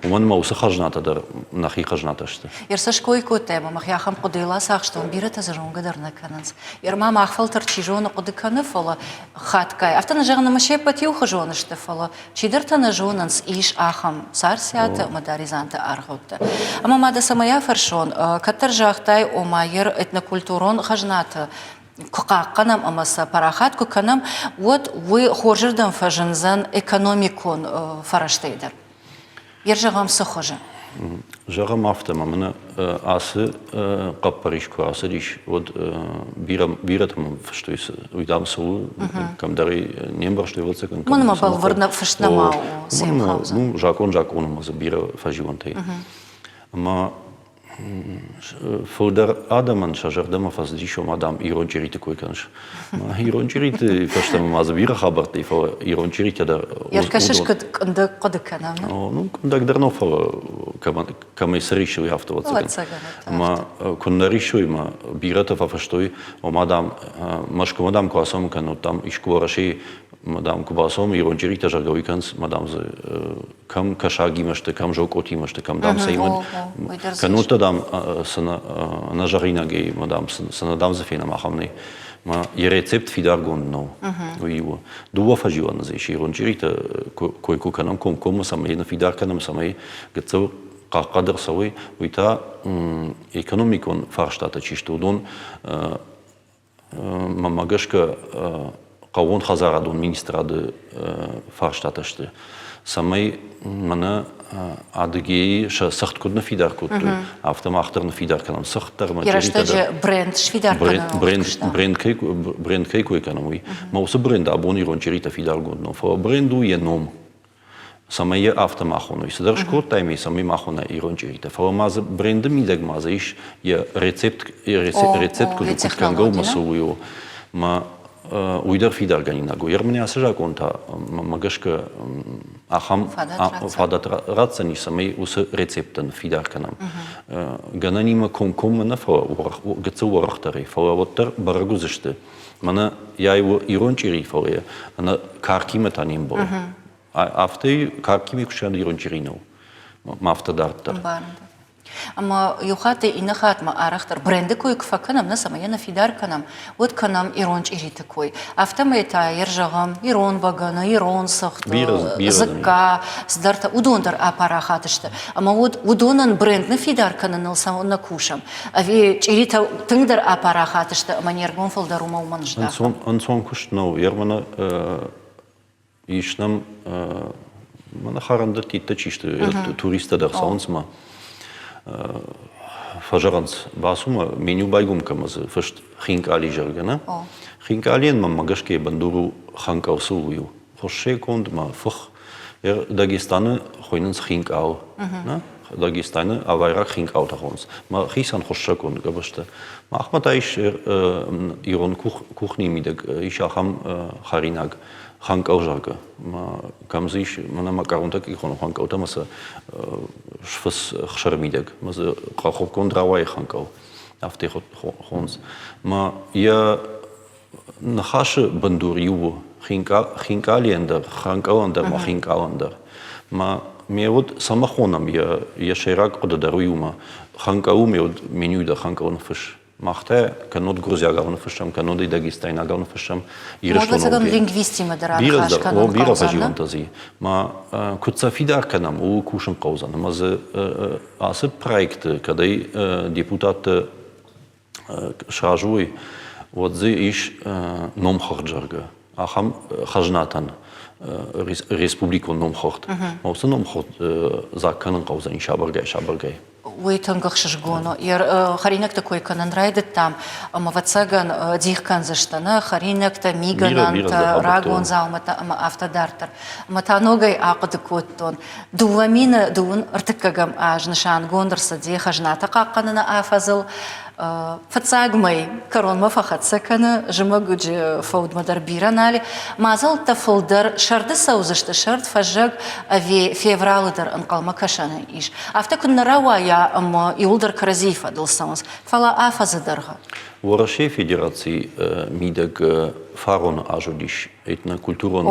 Уымӕн ӕмӕ уыцы хӕзнатӕ дӕр нӕхи хӕзнатӕ сты. Ерсӕ ской кодтай ӕмӕ мӕхи ахӕм хъуыдыйыл ацахстон, бирӕтӕ дзы зонгӕ дӕр нӕ кӕнынц. Ерма мах фӕлтӕр чи зоны хъуыды кӕны, фӕлӕ хатгай, афтӕ нӕ зӕгъын, ӕмӕ се ппӕт иухуызон сты, фӕлӕ чидӕртӕ нӕ зонынц, ис ахӕм Царциаты ӕмӕ Даредзанты аргъӕуттӕ. Ӕмӕ ма дӕ цӕмӕй афӕрсон, кӕддӕр загътай, ома ер этнокультурон хӕзнаты куы хъахъхъӕнӕм ӕмӕ сӕ парахат куы кӕнӕм, уӕд уый хорзырдӕм фӕзындзӕн экономикон фӕрӕзтӕй дӕр. Ер зӕгъӕм, цы хуызы? Зӕгъӕм афтӕ, ӕмӕ мӕнӕ ацы хъӕппӕрис куы рацыдис, уӕд бирӕ, бирӕтӕ мӕм фыстой, уый дам цы у, кӕмдӕр ӕй не мбӕрстой, ӕвӕццӕгӕн. Мӕнмӕ бӕлвырд фыст нӕма у, Ну, закъон закъон ӕмӕ дзы бирӕ фӕзилӕнтӕ. Ӕмӕ Фылдӕр адӕмӕн сӕ зӕрдӕмӕ фӕцыдис, ома, дам, ирон чъириты кой кӕныс. Ирон чъириты фӕстӕмӕ ма дзы бирӕ хабӕрттӕ и, фӕлӕ ирон чъиритӕ дӕр. Ӕркӕсыс, куыд къуындӕг хъуыды кӕнӕм. Ну, къуындӕг дӕр нӕ, фӕлӕ кӕмӕй цы риссы, уый афтӕ ӕвӕццӕгӕн. Ӕмӕ куыннӕ риссой, ӕмӕ бирӕтӕ фӕфыстой, ома, дам, Мӕскуымӕ, дам, куы ацӕуӕм кӕннод, дам, искуы Уӕрӕсейы, дам, куы бацӕуӕм, ирон чъиритӕ, зӕгъгӕ, уый кӕнынц, мӕ, дам, дзы кӕм кӕсагимӕ сты, кӕм зокъотимӕ сты, кӕм, дам, цӕимӕ. Кӕннод та, дам, цы нӕзӕгъинагӕй, дам, цы нӕ, дам, дзы фенӕм, ахӕм нӕй. Мӕ йӕ рецепт фидаргонд нӕу. Уый у. Дыууӕ фӕзилӕны дзы ис ирон чъиритӕ кой куы кӕнӕм комкоммӕ, цӕмӕй йын фидар кӕнӕм, цӕмӕй гыццыл хъахъхъӕд ӕрцӕуой, уый та экономикон фарстатӕ чи сты, уыдон Мӕнмӕ гӕсгӕ, хъӕууон хӕдзарадон министрады фарстатӕ сты. Цӕмӕй мӕнӕ Адыгейы сӕ цыхт куыд ныффидар кодтой, афтӕ мах дӕр ныффидар кӕнӕм цыхт дӕр ӕмӕ чъиритӕ дӕр. Бренд сфидар кӕнын. Бренд кӕй, бренд кӕй кой кӕнӕм, уый. Мӕ уыцы бренд абон ирон чъиритӕ фидаргонд нӕу, фӕлӕ бренд у йӕ ном. Цӕмӕй йӕ афтӕ ма хоной. Цыдӕр скодтай ме, цӕмӕй ма хона ирон чъиритӕ. Фӕлӕ ма дзы бренды мидӕг ма дзы ис йӕ рецепт, рецепт куыд куыд кӕнгӕ у, мӕ цы уый у. Мӕ уый дӕр фидаргӕнинаг у. Ермӕ ацы закъон та, мӕ гӕсгӕ, ахӕм фадат ратдзӕни, цӕмӕй уыцы рецепттӕ ныффидар кӕнӕм. Гӕнӕнимӕ комкоммӕ нӕ, фӕлӕ гыццыл уӕрӕхдӕрӕй, фӕлӕ уӕддӕр бӕрӕг уыдзысты. Мӕнӕ йай у ирон чъири, фӕлӕ йӕ ӕнӕ каркимӕ та не мбӕлы. Афтӕ каркимӕ куы ирон чъири нӕу. Ма афтӕ дарддӕр. Ӕмӕ иу хаттӕй иннӕ хатмӕ арӕхдӕр бренды кой куы фӕкӕнӕм, нӕ цӕмӕй йӕ нӕ фидар кӕнӕм, уӕд кӕнӕм ирон чъириты кой. Афтӕмӕй та йӕ зӕгъӕм ирон бӕгӕны, ирон цыхт, дзыкка, цыдӕртӕ, уыдон дӕр апарахат сты. Ӕмӕ уӕд уыдонӕн бренд ныффидар кӕныныл цӕуылнӕ кусӕм? Ӕви чъиритӕ тынгдӕр апарахат сты ӕмӕ не ргом фылдӕр уымӕ уымӕн здахӕм? Ӕнцон куыст нӕу. Ерманы Ис нӕм мӕнӕ хӕрӕндӕттӕ чи сты, туристтӕ дӕр цӕуынц ма фӕзӕгъынц, бацу ма меню байгом кӕмӕ дзы фыст хинкъали, зӕгъгӕ, нӕ? Хинкъалийӕн мӕнмӕ гӕсгӕ йӕ бындур у хӕнкъӕлцы у иу. Хуыссӕ конд ма фых. Дагестаны хуыйнынц хинкъал. Нӕ? Дагестаны авайраг хинкъалтӕ хонынц. Мӕ хицӕн хуыссӕггонд гӕбӕзтӕ. Махмӕ та ис ирон кухнийы мидӕг ис ахӕм хӕринаг хӕнкъӕл, зӕгъгӕ. Кӕм дзы ис, мӕнӕ макъаронтӕ къихон хӕнкъӕлтӕ ӕмӕ сӕ сфыц хсӕры мидӕг. Мӕ дзы къахокгонд рауайы хӕнкъӕл. Афтӕ хонынц. Мӕ йӕ ныхасы бындур иу у хинкъалийӕн дӕр, хӕнкъӕлӕн дӕр ӕмӕ хинкъалӕн дӕр. Мӕ ме уд цӕмӕ хонӕм йӕ сӕйраг хъуыды дӕр уый у мӕ хӕнкъӕл у ме уд менюйы дӕр хӕнкъӕл ныффысс. Мах та кӕннод гуырдзиагау ныффыссӕм, кӕннод дагестайнагау ныффыссӕм Ирыстоны. лингвистимӕ дӕр аныхас кӕнын Бирӕ фӕзилӕнтӕ дзы и. Ма куыд сӕ фидар кӕнӕм, ууыл кусын хъӕудзӕн. Ӕмӕ дзы ацы проекты, кӕд ӕй депутатты сразы уой, уӕд дзы ис номхыгъд, зӕгъгӕ, ахӕм хӕзнатӕн республикон номхыгъд. Уыцы номхыгъд дзаг кӕнын хъӕудзӕни сабыргай-сабыргай. Уый тынг ӕхсызгон у. Хӕринӕгты кой кӕнын райдыдтам, ӕмӕ, ӕвӕццӕгӕн, дих кӕндзысты нӕ хӕринӕгтӕ, мигӕнӕнтӕ, рагон дзаумӕттӕ ӕмӕ афтӕ дарддӕр. Ӕмӕ та ногӕй ахъуыды кодтон, 2000 ӕртыккӕгӕм аз нысангонд ӕрцыди хӕзнатӕ хъахъхъӕныны афӕдзыл. Фыццаг мӕй кӕронмӕ фӕхӕццӕ кӕны, зымӕгуджы фӕудмӕ дӕр бирӕ нал. Мадзӕлттӕ фылдӕр сӕрды цӕудзысты, сӕрд, фӕззӕг ӕви февралы дӕр ӕнхъӕлмӕ кӕсӕн ис. Афтӕ куыннӕ рауайа ӕмӕ иуылдӕр кӕрӕдзийы фӕдыл цӕуынц, фӕлӕ афӕдзы дӕргъы. Уӕрӕсейы Федерацийы мидӕг фароны аз уыдис этнокультурон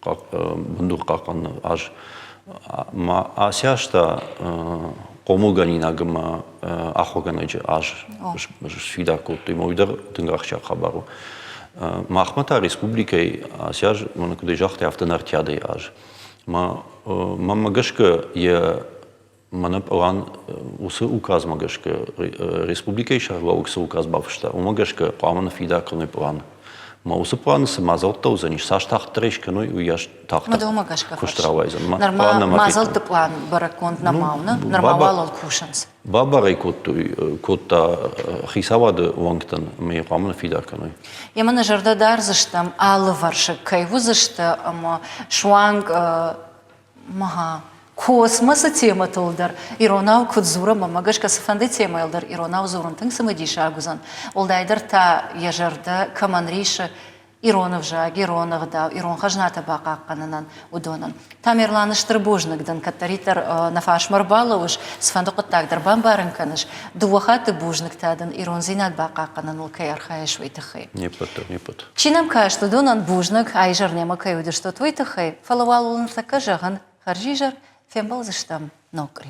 бындур хъахъхъӕныны аз. Ма ацы аз та хъомылгӕнинаг ӕмӕ ахуыргӕнӕджы аз сфидар кодтой, ӕмӕ уый дӕр тынг ахсджиаг хабар у. Махмӕ та республикӕйы ацы аз, мӕнӕ куыд загътай, афтӕ Нартиадӕйы аз. Мӕнмӕ гӕсгӕ йӕ Мӕнӕ пълан уыцы указмӕ гӕсгӕ, республикӕйы сӕргълӕууӕг цы указ бафыста, уымӕ гӕсгӕ хъуамӕ ныффидар кӕной пълан. Ма уыцы планы цы мадзӕлттӕ уыдзӕнис, цас тагъддӕр ӕй скӕной, уыйас тагъддӕр куыст рауайдзӕн. Нырма мадзӕлтты пълан бӕрӕггонд нӕма у, нырма уал ыл кусынц. Бабар ӕй кодтой, кодта хицауады уӕнгтӕн ӕмӕ йӕ хъуамӕ ныффидар кӕной. Емӕ нӕ зӕрдӕ дардзыстӕм, алывӕрсыг кӕй уыдзысты ӕмӕ суанг Мага. Космосы темӕтыл дӕр иронау куыд дзурӕм, ӕмӕ гӕсгӕ цыфӕнды темӕйыл дӕр иронау дзурын тынг цымыдисаг уыдзӕн. Уӕлдайдӕр та йӕ зӕрдӕ кӕмӕн рисы ирон ӕвзаг, ирон ӕгъдау, ирон хӕзнатӕ бахъахъхъӕнынӕн, уыдонӕн. Тамерлан, стыр бузныг дын, кӕддӕриддӕр нӕ фарсмӕ ӕрбалӕууыс, цыфӕнды хъуыддаг дӕр бамбарын кӕныс. Дыууӕ хатты бузныг та дын ирондзинад бахъахъхъӕныныл кӕй архайыс, уый тыххӕй. Не ппӕт дӕр, не ппӕт. Чи нӕм каст, уыдонӕн бузныг, а-изӕр немӕ кӕй уыдыстут, уый тыххӕй, фӕлӕ уал уыл ныртӕккӕ зӕгъын, хӕрзизӕр, фембӕлдзыстӕм ног къуыри.